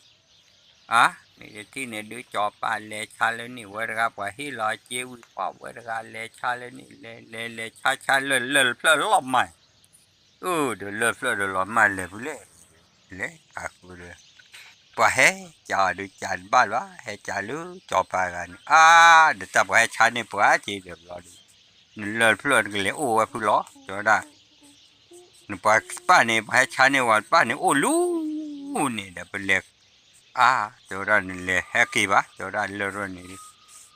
အါ, မ့ၢ်တထံၣ်န့ၣ်ဒုး ကၠီၤပၤလဲၤဆါလၢန့ၣ် ဝဲတဂၤပှၤဟ့ၣ်လီၤအစ့ဝံၤ ပှၤဝဲတဂၤလဲၤဆါလၢန့ၣ် လဲၤလဲၤလဲၤဆါဆါ လၢလၢၢ်ဖျၢၣ်လၢလီၤမၢ်, အၢ ဒီးလၢၢ်ဖျၢၣ်ဒီးလီၤမၢ်လဲၤဖုလဲၣ်, လဲၤခးဃုဒီး ပှၤဟဲကၠီၤအီၤဒုး ကၠီၤတဘၣ်လီၤ, ဟဲကၠီၤလၢကၠီၤပၤတဂၤန့ၣ် အါ, ဒီးတၢ်ပှၤဟဲဆါန့ၢ်ပှၤက့ၤဒီးဘျီဒုး နလၢၢ်ဖျၢၣ်တကလဲၤအိၣ်ဝဲဖုလီၤ, တဲဝဲဒၣ် နပှၤတပၣ်န့ၣ် ပှၤဟဲဆါန့ၢ်ဝဲတပၣ်န့ၣ် အိၣ်လူၤန့ၣ်ဒီး ပလဲၤ အါ, တဲဝဲဒၣ်နလဲၤဟဲက့ၤဘၣ်, တဲဝဲဒၣ်လၢၢ်ရၢၢ်န့ၣ်ဒုး,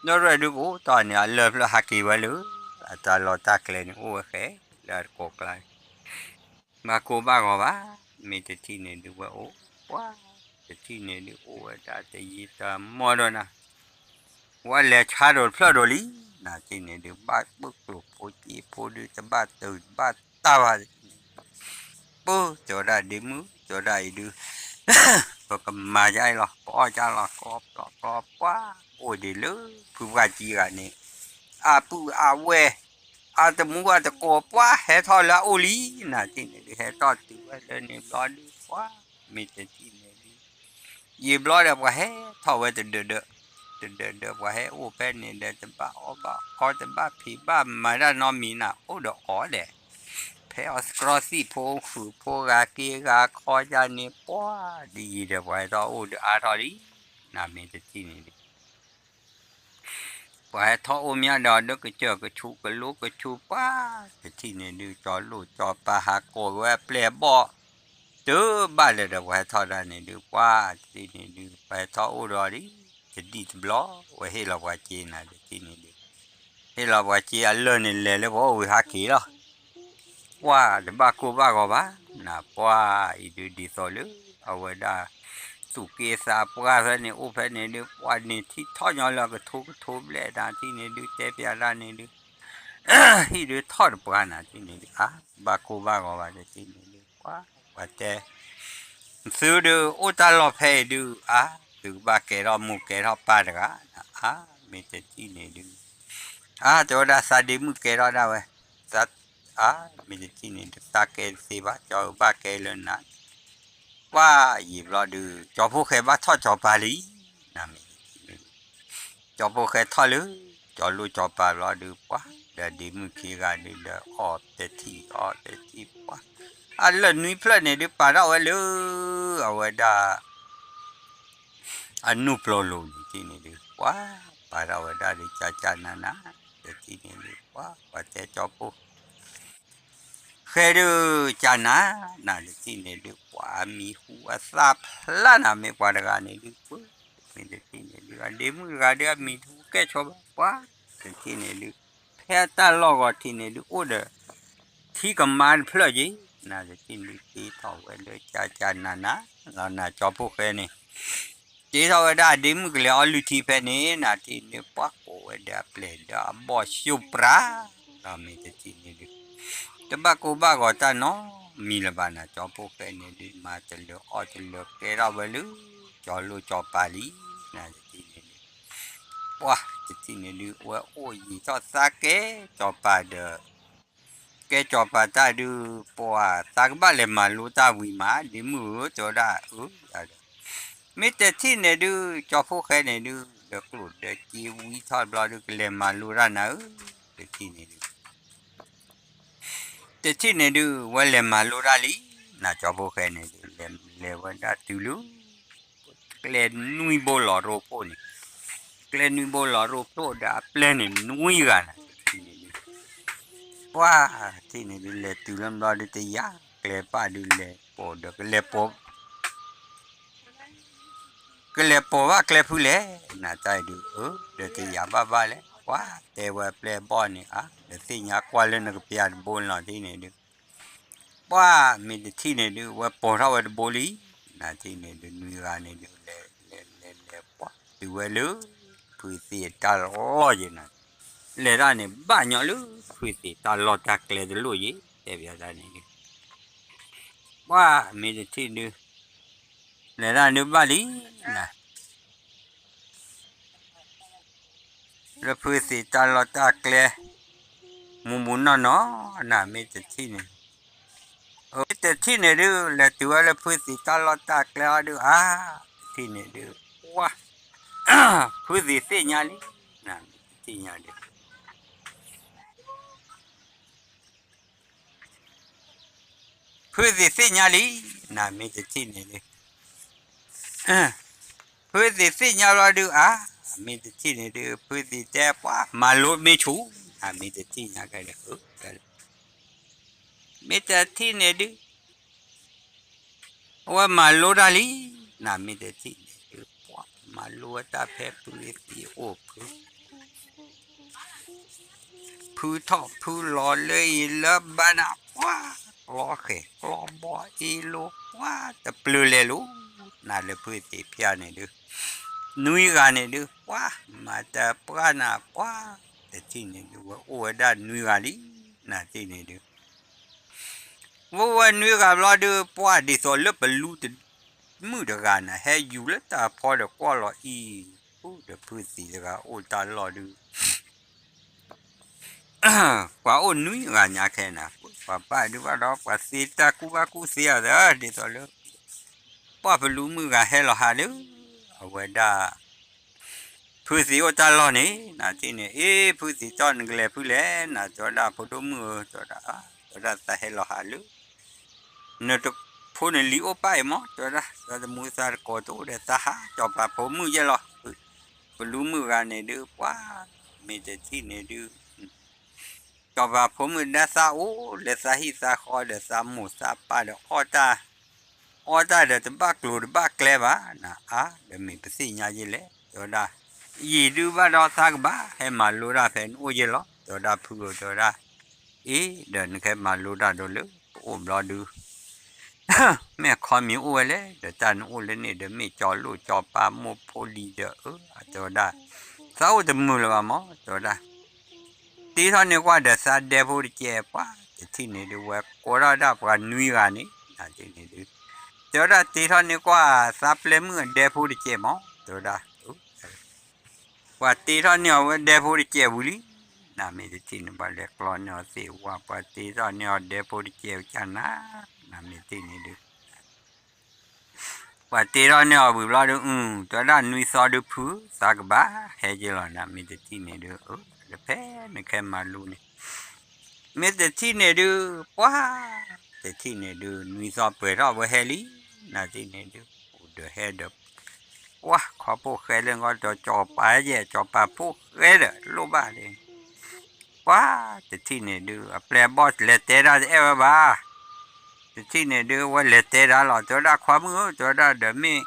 လၢၢ်ရၢၢ်ဒုးကအိၣ်တီၢ်န့ၣ် အလၢၢ်ဖျၢၣ်ဟးက့ၤဝဲလၢ အတၢ်လီၢ်တၢ်ကျဲန့ၣ် အိၣ်ဝဲဃဲလၢအတကိးကျါန့ၣ် ဘၣ်ကိၢ်ဘၣ်ဂီၤဘၣ်, မ့ၢ်တထံၣ်န့ၣ်ဒုးဝဲအိၣ်, ပှၤတထံၣ်န့ၣ်ဒုးအိၣ်ဝဲဒၣ်တယံာ်တမီၢ်ဒီးနၤ ဝဲလဲၤဆါဒီးတဖျၢၣ်ဒီးလံ, နတထံၣ်န့ၣ်ဒုး ဘၣ်ပၢၢ်ကျိၣ်ဖိစ့ဖိဒုး တဘၣ်တုာ်ဘၣ်တၢ်ဘၣ်, ပၢၢ် တဲဝဲဒၣ်ဒ့မုၣ် တဲဝဲဒၣ်အံၤဒုး ပကမၤယါအံၤလီၤ ကအီၣ်ယါလီၤ ကအီၣ်ပျီပျီပှၤ အိၣ်ဒံးလၢဖုပှၢ်ကံဂၤန့ၣ် အပုၢ်အဝဲၢ် အတမူအတကိး ပှၤဟဲထီၣ်လၢအအိၣ်လံ, နတထံၣ်န့ၣ်ဒုး ဟဲထီၣ်တုၤဝဲလၢန့ၣ်ဘျီဒုး ပှၤ မ့ၢ်တထံၣ်န့ၣ်ဒုး ယံာ်ဘျီဒီး ပှၤဟဲထီၣ်ဝဲတဒၢးဒၢး, တဒၢးဒၢး ပှၤဟဲအိၣ်ဖဲန့ၣ်ဒီး တဘၣ်အီၣ်ဘၣ်ခီ တဘၣ်ဖံးဘၣ်မၤတၢ်နီတမံၤနၤ အိၣ်ဒီးအီၣ်ဒဲး, ဖဲအီၤစကရီသံၣ်ဖိဃုာ်ဖိဂၤက့ဂၤခီယါန့ၣ် ပှၤဒ်ယံာ်ဒီး ပှၤဟဲထီၣ်အိၣ်ဒုးအါထီၣ်လံ, နမ့ၢ်တထံၣ်န့ၣ်ဒုး ပှၤဟဲထီၣ်အိၣ်မးဒီး ဒုးကစၢၢ်ကဆူးကလိကဆူးပှၤ တထံၣ်န့ၣ်ဒုး ကၠီၤလိၣ်ကၠီၤပၤဟးကိးဝဲအပျဲၢ်အဘီၣ် တဘၣ်လၢၤဒီး ပှၤဟဲထီၣ်ဒၣ်န့ၣ်ဒုး ပှၤတထံၣ်န့ၣ်ဒုး ပှၤဟဲထီၣ်အိၣ်ဒီးဒ် တဒံၣ်တဘျီ ဝဲဟ့ၣ်လီၤပှၤစ့နၤ တထံၣ်န့ၣ်ဒုး ဟ့ၣ်လီၤပှၤစ့အလၢၢ်န့ၣ် လဲၤလၢပှၤအိၣ်ဝံၤဟးက့ၤလီၤ ပှၤတဘၣ်ကိၢ်ဘၣ်ဂီၤဘၣ်, နပှၤအံၤဒုးဒ်သိးလၢ အဝဲဒၣ် သူၣ်က့သးပှၢ်ဖဲန့ၣ် အိၣ်ဖဲန့ၣ်ဒုး ပှၤန့ၣ်ထံၣ်ထီၣ်ညီလၢကထိကထိဘျဲၣ် နတထံၣ်န့ၣ်ဒုး တဲပျးတၢ်န့ၣ်ဒုး ဟံၣ်ဒုးထီၣ်တပှၤ နတထံၣ်န့ၣ်ဒုး အါ ဘၣ်ကိၢ်ဘၣ်ဂီၤဘၣ် တထံၣ်န့ၣ်ဒုး ပှၤ ပှၤတဲ သုဒုးအိၣ်တၢ်လီၢ်ဖဲအံၤဒုး အါ သုကဘၣ်ကဲထီၣ်မိၢ်ကဲထီၣ်ပၢ်တဂၤ အါ မ့ၢ်တထံၣ်န့ၣ်ဒုး အါ တဲဝဲဒၣ်သးဒ့မုၣ်ကဲထီၣ်ဒၣ်ဝဲ သး အါ မ့ၢ်တထံၣ်န့ၣ်ဒုး သးကဲတသ့ဘၣ် ကၠီကဘၣ်ကဲလၢနၤ ပှၤယံာ်ဘျီဒုး ကၠီဖိဃဲဘၣ်ထီၣ်ကၠီၤပၤလံ နမ့ၢ်တထံၣ်န့ၣ်ဒုး ကၠီဖိဃဲထီၣ်လၢ ကၠီၤလိၣ်ကၠီၤပၤဘျီဒုး ပှၤ ဒီးဒ့မုၣ်ခံဂၤဒုး ဒီးအီၣ်တထံၣ်အီၣ်တထံၣ်ပှၤ အလၢၢ်နွံဖျၢၣ်န့ၣ်ဒုး ပာ်ထီၣ်ဝဲလၢ အဝဲဒၣ် အနူၢ်ပျိၤလိၤန့ၣ်တထံၣ်န့ၣ်ဒုး ပှၤ ပာ်ထီၣ်ဝဲဒၣ်ဒုး ကၠၢ်ကၠၢ်နၤနၤ တထံၣ်န့ၣ်ဒုး ပှၤ ပှၤတဲကၠီဖိ ဃဲဒုး ကၠၢ်နၤ နၤတထံၣ်န့ၣ်ဒုး ပှၤအမံၤဟူအသၣ်ဖျါနၤ မ့ၢ်ပှၤတဂၤန့ၣ်ဒုး ပှၤ မ့ၢ်တထံၣ်န့ၣ်ဒုး အဒ့မုၣ်တဂၤဒုး အမံၤတဟူကဲဆိဘၣ် ပှၤ တထံၣ်န့ၣ်ဒုး ဖဲအတၢ်လီၢ်ဂီၤထံးန့ၣ်ဒုး အိၣ်ဒီး ထံကမါတဖျၢၣ်က့ၤ နၤတထံၣ်န့ၣ်ဒုး တ့ထီၣ်ဝဲလၢကၠၢ်ကၠၢ်နၤနၤ လီၤနၤကၠီဖိဃဲန့ၣ် တ့ထီၣ်ဝဲဒၣ်အဒ့မုၣ်ကလဲၤအီၣ်လုၢ်ထံဖဲန့ၣ် နၤတထံၣ်န့ၣ်ဒုး ပှၤကိးဝဲဒီးအပျဲၢ်ဒီးအဘီၣ်ဆူၣ်ပြး လီၤမ့ၢ်တထံၣ်န့ၣ်ဒုး တဘၣ်ကိၢ်ဘၣ်ဂီၤတၢ်နီတမံၤလၢၤဘၣ်နၤ ကၠီဖိဃဲန့ၣ်ဒုး မၤတလၢအီၣ်တလၢကဲထီၣ်ဝဲလၢ ကၠီၤလိၣ်ကၠီၤပၤလံ နၤတထံၣ်န့ၣ်ဒုး ပှၤတထံၣ်န့ၣ်ဒုး ဝဲအိၣ်ယံာ်ထီၣ်သးကဲကၠီၤပၤဒီး ကဲကၠီၤပၤတၢ်ဒုး ပှၤသးကဘၣ်လဲၤမၤလိတၢ်ဝံၤမး ဒ့မုၣ်ဧၢ တဲဝဲဒၣ်အၢ မ့ၢ်တထံၣ်န့ၣ်ဒုး ကၠီဖိဃဲန့ၣ်ဒုး ဒီးကျိၣ်ဒီးစ့ဝံထီၣ်တဘျီဒုး ကလဲၤမၤလိတၢ်နၤဧၢ တထံၣ်န့ၣ်ဒုး တထံၣ်န့ၣ်ဒုး ဝဲလဲၤမၤလိတၢ်လံ နၤကၠီဖိဃဲန့ၣ်ဒုး လဲၤ လဲၤဝဲဒၣ်တုၤလၢ ကျဲနွံဘိလီၤရိဖှိၣ်န့ၣ် ကျဲနွံဘိလီၤရိဖှိၣ်ဒီးအပျဲၢ်န့ၣ်နွံဂၤနၤ တထံၣ်န့ၣ်ဒုး ပှၤထံၣ်န့ၣ်ဒုး လဲၤတုၤလၢဘျီဒုးတယာ်ကျဲပၢ်ဒုးလဲၤပိာ်ဒီးကလဲၤပိာ် ကလဲၤပိာ်ဘၣ်ကျဲဖုလဲၣ် နၤတၢ်အံၤဒုး အၢ ဒီးတယာ်ဘၣ်ဘၣ်လဲၣ် ပှၤတဲဝဲအပျဲၢ်အဘီၣ်န့ၣ် အါ ဒီးသ့ၣ်ညါကွၢ်လၢနကပျၢ်တဘိန့ၣ်လီၤ တထံၣ်န့ၣ်ဒုး ပှၤမ့ၢ်တထံၣ်န့ၣ်ဒုး ဝဲပိာ်ထီၣ်ဝဲတဘိလံ နၤတထံၣ်န့ၣ်ဒုး နွံဂၤန့ၣ်ဒုး လဲၤလဲၤလဲၤလဲၤပှၤ တုၤဝဲလၢ ထွံၣ်သ့ၣ်တၢ်လီၢ်ယဲနၤ လဲၤတၢ်န့ၣ် ဘၣ်ညီလၢ ထွံၣ်သ့ၣ်တၢ်လီၢ်တၢ်ကျဲတလိၣ်ယဲ တဲဘၣ်တၢ်န့ၣ်ဒုး, ပှၢ်မ့ၢ်တထံၣ်ဒုး, လဲၤတၢ်ဒုးဘၣ်လံ, နၤ လၢဖုသံးတၢ်လီၢ်တၢ်ကျဲ, မူမူနီၢ်နီၢ်, နၤမ့ၢ်တထံၣ်န့ၣ်, မ့ၢ်တထံၣ်န့ၣ်ဒုး လဲၤတုၤဝဲလၢဖုသံးတၢ်လီၢ်တၢ်ကျဲအီၤဒုး အါ, တထံၣ်န့ၣ်ဒုး, ပှၢ်, ဖုသံးသ့ၣ်ညါလံ, နၤမ့ၢ်တထံၣ်ညါဒုး ဖုသံးသ့ၣ်ညါလံ, နၤမ့ၢ်တထံၣ်န့ၣ်ဒုး, ဖုသံးသ့ၣ်ညါလီၤဒုး အါ, မ့ၢ်တထံၣ်န့ၣ်ဒုး ဖုသံးတဲပှၢ် မၤလိမ့ၢ်ဆူၣ်, နၤမ့ၢ်တထံၣ်ညါခဲဒီး, မ့ၢ်တထံၣ်န့ၣ်ဒုး အဝဲမၤလိတၢ်လံ, နၤမ့ၢ်တထံၣ်န့ၣ်ဒုး ပှၢ်မၤလိဝဲတၢ်ဖဲဖုသံးအိၣ်ဖု ဖုထီၣ်ဖုလီၤလၢအံၤလၢဘၣ်နၤ ပှၢ်, ကျီဃဲၤကျီဘီအ့လိၤ ပှၢ်တပျုၤလဲၤလိၤ, နၤလၢဖုသံးဖၠၣ်န့ၣ်ဒုး, နွံဂၤန့ၣ်ဒုး ပှၢ်, မၤတပှၢ်နၤ ပှၢ်, တထံၣ်န့ၣ်ဒုး ဝဲအိၣ်ဝဲဒၣ်နွံဂၤလံ, နၤတထံၣ်န့ၣ်ဒုး ဝဲဝဲနွံဂၤဘျီဒုး ပှၢ်ဒ်သိးလၢပလူတ မုၣ်တဂၤန့ၣ် ဟဲယူၤလၢတၢ်ဖီဒီးကွၢ်လီၤအံၤ, ဒီးဖုသံးတဂၤအိၣ်တၢ်လီၢ်ဒုး ပှၤအိၣ်နွံဂၤညါခဲန့ၣ်, ပှၤဘၣ်ဒုးဘၣ်ဒီး ပှၤသ့တၢ်ကူၣ်ဘၣ်ကူၣ်သ့အီၤသၢ ဒ်သိးလၢ ပှၢ်ပလူမုၣ်ဂၤဟဲလီၤဟးလၢ အဝဲဒၣ် ဖုသံးအိၣ်တၢ်လီၢ်န့ၣ် နၤတထံၣ်န့ၣ်, အ့ ဖုသံးတီၢ်နကလဲၤဖုလဲၣ် နၤ တဲဝဲဒၣ် ဖိဒိၣ်မုၣ်ဧၢ တဲဝဲဒၣ်, တဲဝဲဒၣ်သးဟဲလီၤဟးလၢ နဖိနလံၤအိၣ်ပၢ်အံၤမး တဲဝဲဒၣ်, သးတမူသးတကိးတအိၣ်ဒီး သးဟး စီၤပၤဖိမုၣ်ယဲၢ်လီၤ, ပလူမုၣ်ဂၤန့ၣ်ဒုး ပှၢ်မ့ၢ်တထံၣ်န့ၣ်ဒုး စီၤပၤဖိမုၣ်ဒၣ်သးအိၣ် လၢသးဟံၣ်သးဃီဒီးသးမိၢ်သးပၢ်ဒီး အီၣ်တၢ် အီၣ်တၢ်ဒီးတဘၣ်ကျိၤတဘၣ်ကျဲဘၣ် နၤ အါ ဒီးမ့ၢ်ပသ့ၣ်ညါယဲၢ်လဲၣ် တဲဝဲဒၣ်, ယံာ်ဒုးဘၣ်ဒီးသးကဘၣ် ဟဲမၤလိတၢ်ဖဲနအိၣ်ယဲၢ်လီၤ တဲဝဲဒၣ် ဖုဧၢ တဲဝဲဒၣ်, အ့ ဒီးနကဟဲမၤလိတၢ်ဒိၣ်လၢ ပအိၣ်ဘျီဒုး မ့ၢ်အခီမ့ၢ်အိၣ်ဝဲလဲၣ် ဒီးတၢ်နအိၣ်လၢန့ၣ်ဒီး မ့ၢ်ကၠီၤလိၣ်ကၠီၤပၤမိၢ်ဖိလံၤဒီး အၢ တဲဝဲဒၣ်, သးအိၣ်တမုာ်လၢၤဘၣ်မး တဲဝဲဒၣ်, တ့ထီၣ်န့ၢ်ကွၢ်ဒီးသးဒဲဖိတကဲး ပှၢ်တထံၣ်န့ၣ်ဒုး ဝဲကိးထီၣ်ဒၣ်ပှၤနွံဂၤန့ၣ် နၤတထံၣ်န့ၣ်ဒုး, တဲဝဲဒၣ်တ့ထီၣ်န့ၢ်ကွၢ်သးပျဲၢ်မုၣ်အဒဲဖိတကဲးမး တဲဝဲဒၣ် ပှၤတ့ထီၣ်န့ၢ်အီၤဝဲဒဲဖိတကဲးဝံၤလံ, နၤမ့ၢ်တထံၣ်န့ၣ် ပှၤလဲၤကျီန့ၢ်အီၤသ့ၣ်ဝါ ပှၤတ့ထီၣ်န့ၢ်အီၤဒဲဖိတကဲးကနၤ, နၤမ့ၢ်တထံၣ်န့ၣ်ဒုး ပှၤတ့ထီၣ်န့ၢ်အီၤဝံၤဘျီဒုး အု တဲဝဲဒၣ်နွံသီဒုးဖု သးကဘၣ်ဟဲက့ၤလီၤ နၤမ့ၢ်တထံၣ်န့ၣ်ဒုး တဖဲနကဟဲမၤလိန့ၣ်, မ့ၢ်တထံၣ်န့ၣ်ဒုး ပှၢ်, တထံၣ်န့ၣ်ဒုး နွံသီပှဲၤထီၣ်ဝဲဟဲလံ, နၤတထံၣ်န့ၣ်ဒုး အိၣ်ဒီးဟဲဒီး ပှၢ်ခီဖိၣ်ဃဲလၢဂီၢ်ဒီး ကၠီၤပၤယဲၢ် ကၠီၤပၤဖိၣ်ဃဲဒီး လိၣ်ဘၣ်န့ၣ် ပှၢ်တထံၣ်န့ၣ်ဒုး အပျဲၢ်အဘီၣ်လဲၤတဲဒၣ်တအဲၣ်ဝဲဘၣ်, တထံၣ်န့ၣ်ဒုး အဝဲလဲၤတဲဒၣ်လီၤ တဲဝဲဒၣ် ခွါမုၣ်ဧၢ တဲဝဲဒၣ်ဒီးမ့ၢ်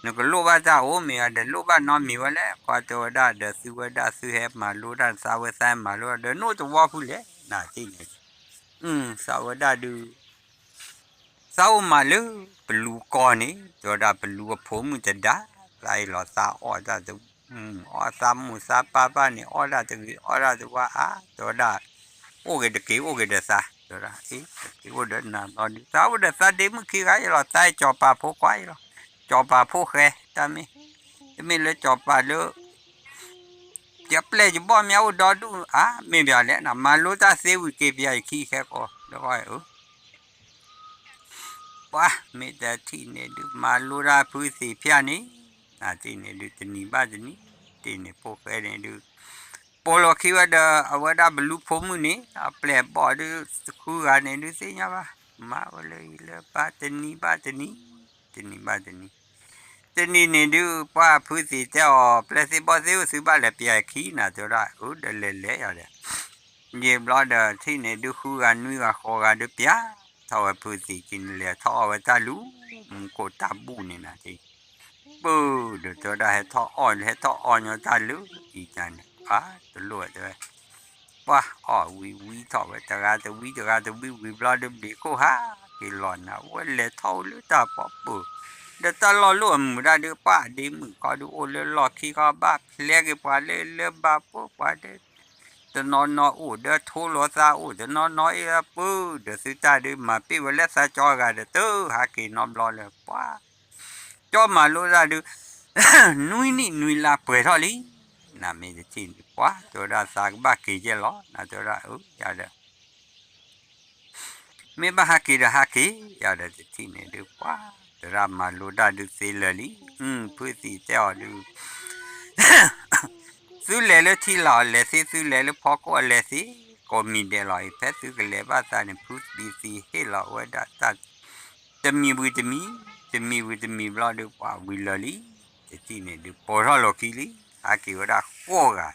နကလိၣ်ဘၣ်တၢ်အိၣ်မ့ၢ်ဧါ ဒီးလိၣ်ဘၣ်နီတမံၤဝဲလဲၣ် ခွါတဲဝဲဒၣ် ဒီးသုဝဲဒၣ်သုဟဲမၤလိတၢ် သးဝဲသးဟဲမၤလိ ဒီးနအိၣ်တဝီဖုလဲၣ် နၤတထံၣ်န့ၣ် သးဝဲဒၣ်ဒုး သးအိၣ်မးလၢပလူကီၢ်န့ၣ် တဲဝဲဒၣ် ပလူအဖိမုၣ်တဒါ သးအံၤလီၤ သးအီၣ်တၢ်တ အီၣ်သးမိၢ်သးပၢ်ဘၣ်န့ၣ် အီၣ်တၢ်တဂ့ၤ အီၣ်တၢ်တဝါအါ တဲဝဲဒၣ် အိၣ်ဂ့ၤတက့ၤ အိၣ်ဂ့ၤဒီးသး တဲဝဲဒၣ် အ့ တက့ၤအိၣ်ဒီးနၤဘျီဒုး သးအိၣ်ဒီးသးဒ့မုၣ်ခံဂၤအံၤလီၤ သးအံၤကၠီၤပၤဖိခွါအံၤလီၤ ကၠီၤပၤဖိၣ်ဃဲ တၢ်မ့ၢ် တမ့ၢ်လၢကၠီၤပၤလၢ ယပျဲၢ်ယဘီၣ်မ့ၢ်အိၣ်ဒီဒူၣ် အါ မ့ၢ်ပၠးလဲၣ် နမၤလိတၢ်သ့ဝံၤက့ၤပၠးယခံခဲကိး လၢဂီၢ်အံၤဧၢ ပှၢ် မ့ၢ်တထံၣ်န့ၣ်ဒုး မၤလိတၢ်ဖုသ့ၣ်ဖၠၣ်န့ၣ် နၤတထံၣ်န့ၣ်ဒုး တနံၤဘၣ်တနံၤ တ့ၢ်န့ၣ်ဖိၣ်ဃဲန့ၣ်ဒုး ပိာ်လီၤခံဝဲဒီး အဝဲဒၣ်ပလူဖိမုၣ်န့ၣ် အပျဲၢ်အဘီၣ်ဒုး ဃုဂၤန့ၣ်ဒုးသ့ၣ်ညါဘၣ် မၤဝဲလၢအံၤလၢပၢ် တနံၤဘၣ်တနံၤ တနံၤဘၣ်တနံၤ တနံၤန့ၣ်ဒုး ပှၢ်ဖုသ့ၣ်တဲအီၤ ပျဲၢ်သ့ၣ်ဘီၣ်သ့ၣ်အိၣ်သုဘၣ်လဲၤပၠးယခံ နၤတဲဝဲဒၣ် အၢ ဒီးလဲၤလဲၤယၤဒီး ယံာ်ဘျီဒီး ထံၣ်န့ၣ်ဒုးဃုဂၤနွံဂၤဃိးဂၤဒုးပၠး ထီၣ်ဝဲဖုသ့ၣ်က့ၤန့ၣ် လဲၤထီၣ်အီၣ်ဝဲတၢ်လူၤ မူခိၣ်တၢ်ဘူၣ်န့ၣ်နၤတ့ၢ် ပၢ်ဒီးတဲဝဲဒၣ် ဟဲထီၣ်အီၣ် ဟဲထီၣ်အီၣ်ညီတၢ်လူၤအံၤတၢ်န့ၣ် အါ တလိၣ်တဲဝဲ ပှၢ်အီၣ်ဝံၤဝံထီၣ်ဝဲ တဂၤတဝံတဂၤတဝံဝံၤဘျီဒုး ဘျံးခိၣ်ဟးက့ၤလီၤနၤ ဝဲလဲၤထီၣ်အိၣ်လၢတၢ်ဖီပၢၢ် ဒီးတၢ်လီၢ်လိၣ်အမုာ်ဒၣ်ဒုး ပှၢ်ဒ့မုၣ်ခီဒုး အိၣ်လၢလီၢ်ခံခီ ဘၣ်ဖျဲက့ၤပှၤလၢလၢဘၣ်ပှၢ်ပှၤဒဲ တနီၤနီၤအိၣ်ဒီးထိလိာ်သးအိၣ် တနီၤနီၤအ့ၣ်ပၢၢ်ဒီးသုတၢ်ဒုး မၤပ့ၢ်ဝဲလၢသးကၠီအဂၤဒီး တဟးက့ၤနီတဘျီလၢၤ ပှၤ ကၠီမၤလိတၢ်ဒုး နွံနံၣ်နွံလါပှဲၤထီၣ်လံ. နမ့ၢ်တထံၣ်န့ၣ် ပှၤတဲဝဲဒၣ် သးကဘၣ်က့ၤယဲၢ်လီၤ နတဲဝဲဒၣ် အၢ ယၤဒီး မ့ၢ်ဘၣ်ဟးက့ၤဒီးဟးက့ၤ ယၤဒီးတထံၣ်န့ၣ်ဒုး ပှၤတဲဝဲဒၣ် မၤလိတၢ်ဒုးသ့လၢာ်လံ. ဖုသံးတဲအီၤဒုး သုလဲၤလၢထံလီၤလဲၤသ့ သုလဲၤလၢဖီခိၣ်အလဲၤသ့ ကိးမံၤဒဲးလီၤအံၤ ဖဲသုကလဲၤဘၣ်သးန့ၣ် ဖုသံးဟ့ၣ်လီၤဝဲဒၣ်တၢ် တမံၤဝံၤတမံၤ တမံၤဝံၤတမံၤဘျီဒုး ပှၤဝံၤလၢာ်လံ. တထံၣ်န့ၣ်ဒုး ပိာ်ထီၣ်လီၤခံလံ ဟးက့ၤဝဲဒၣ်ဃိးဂၤ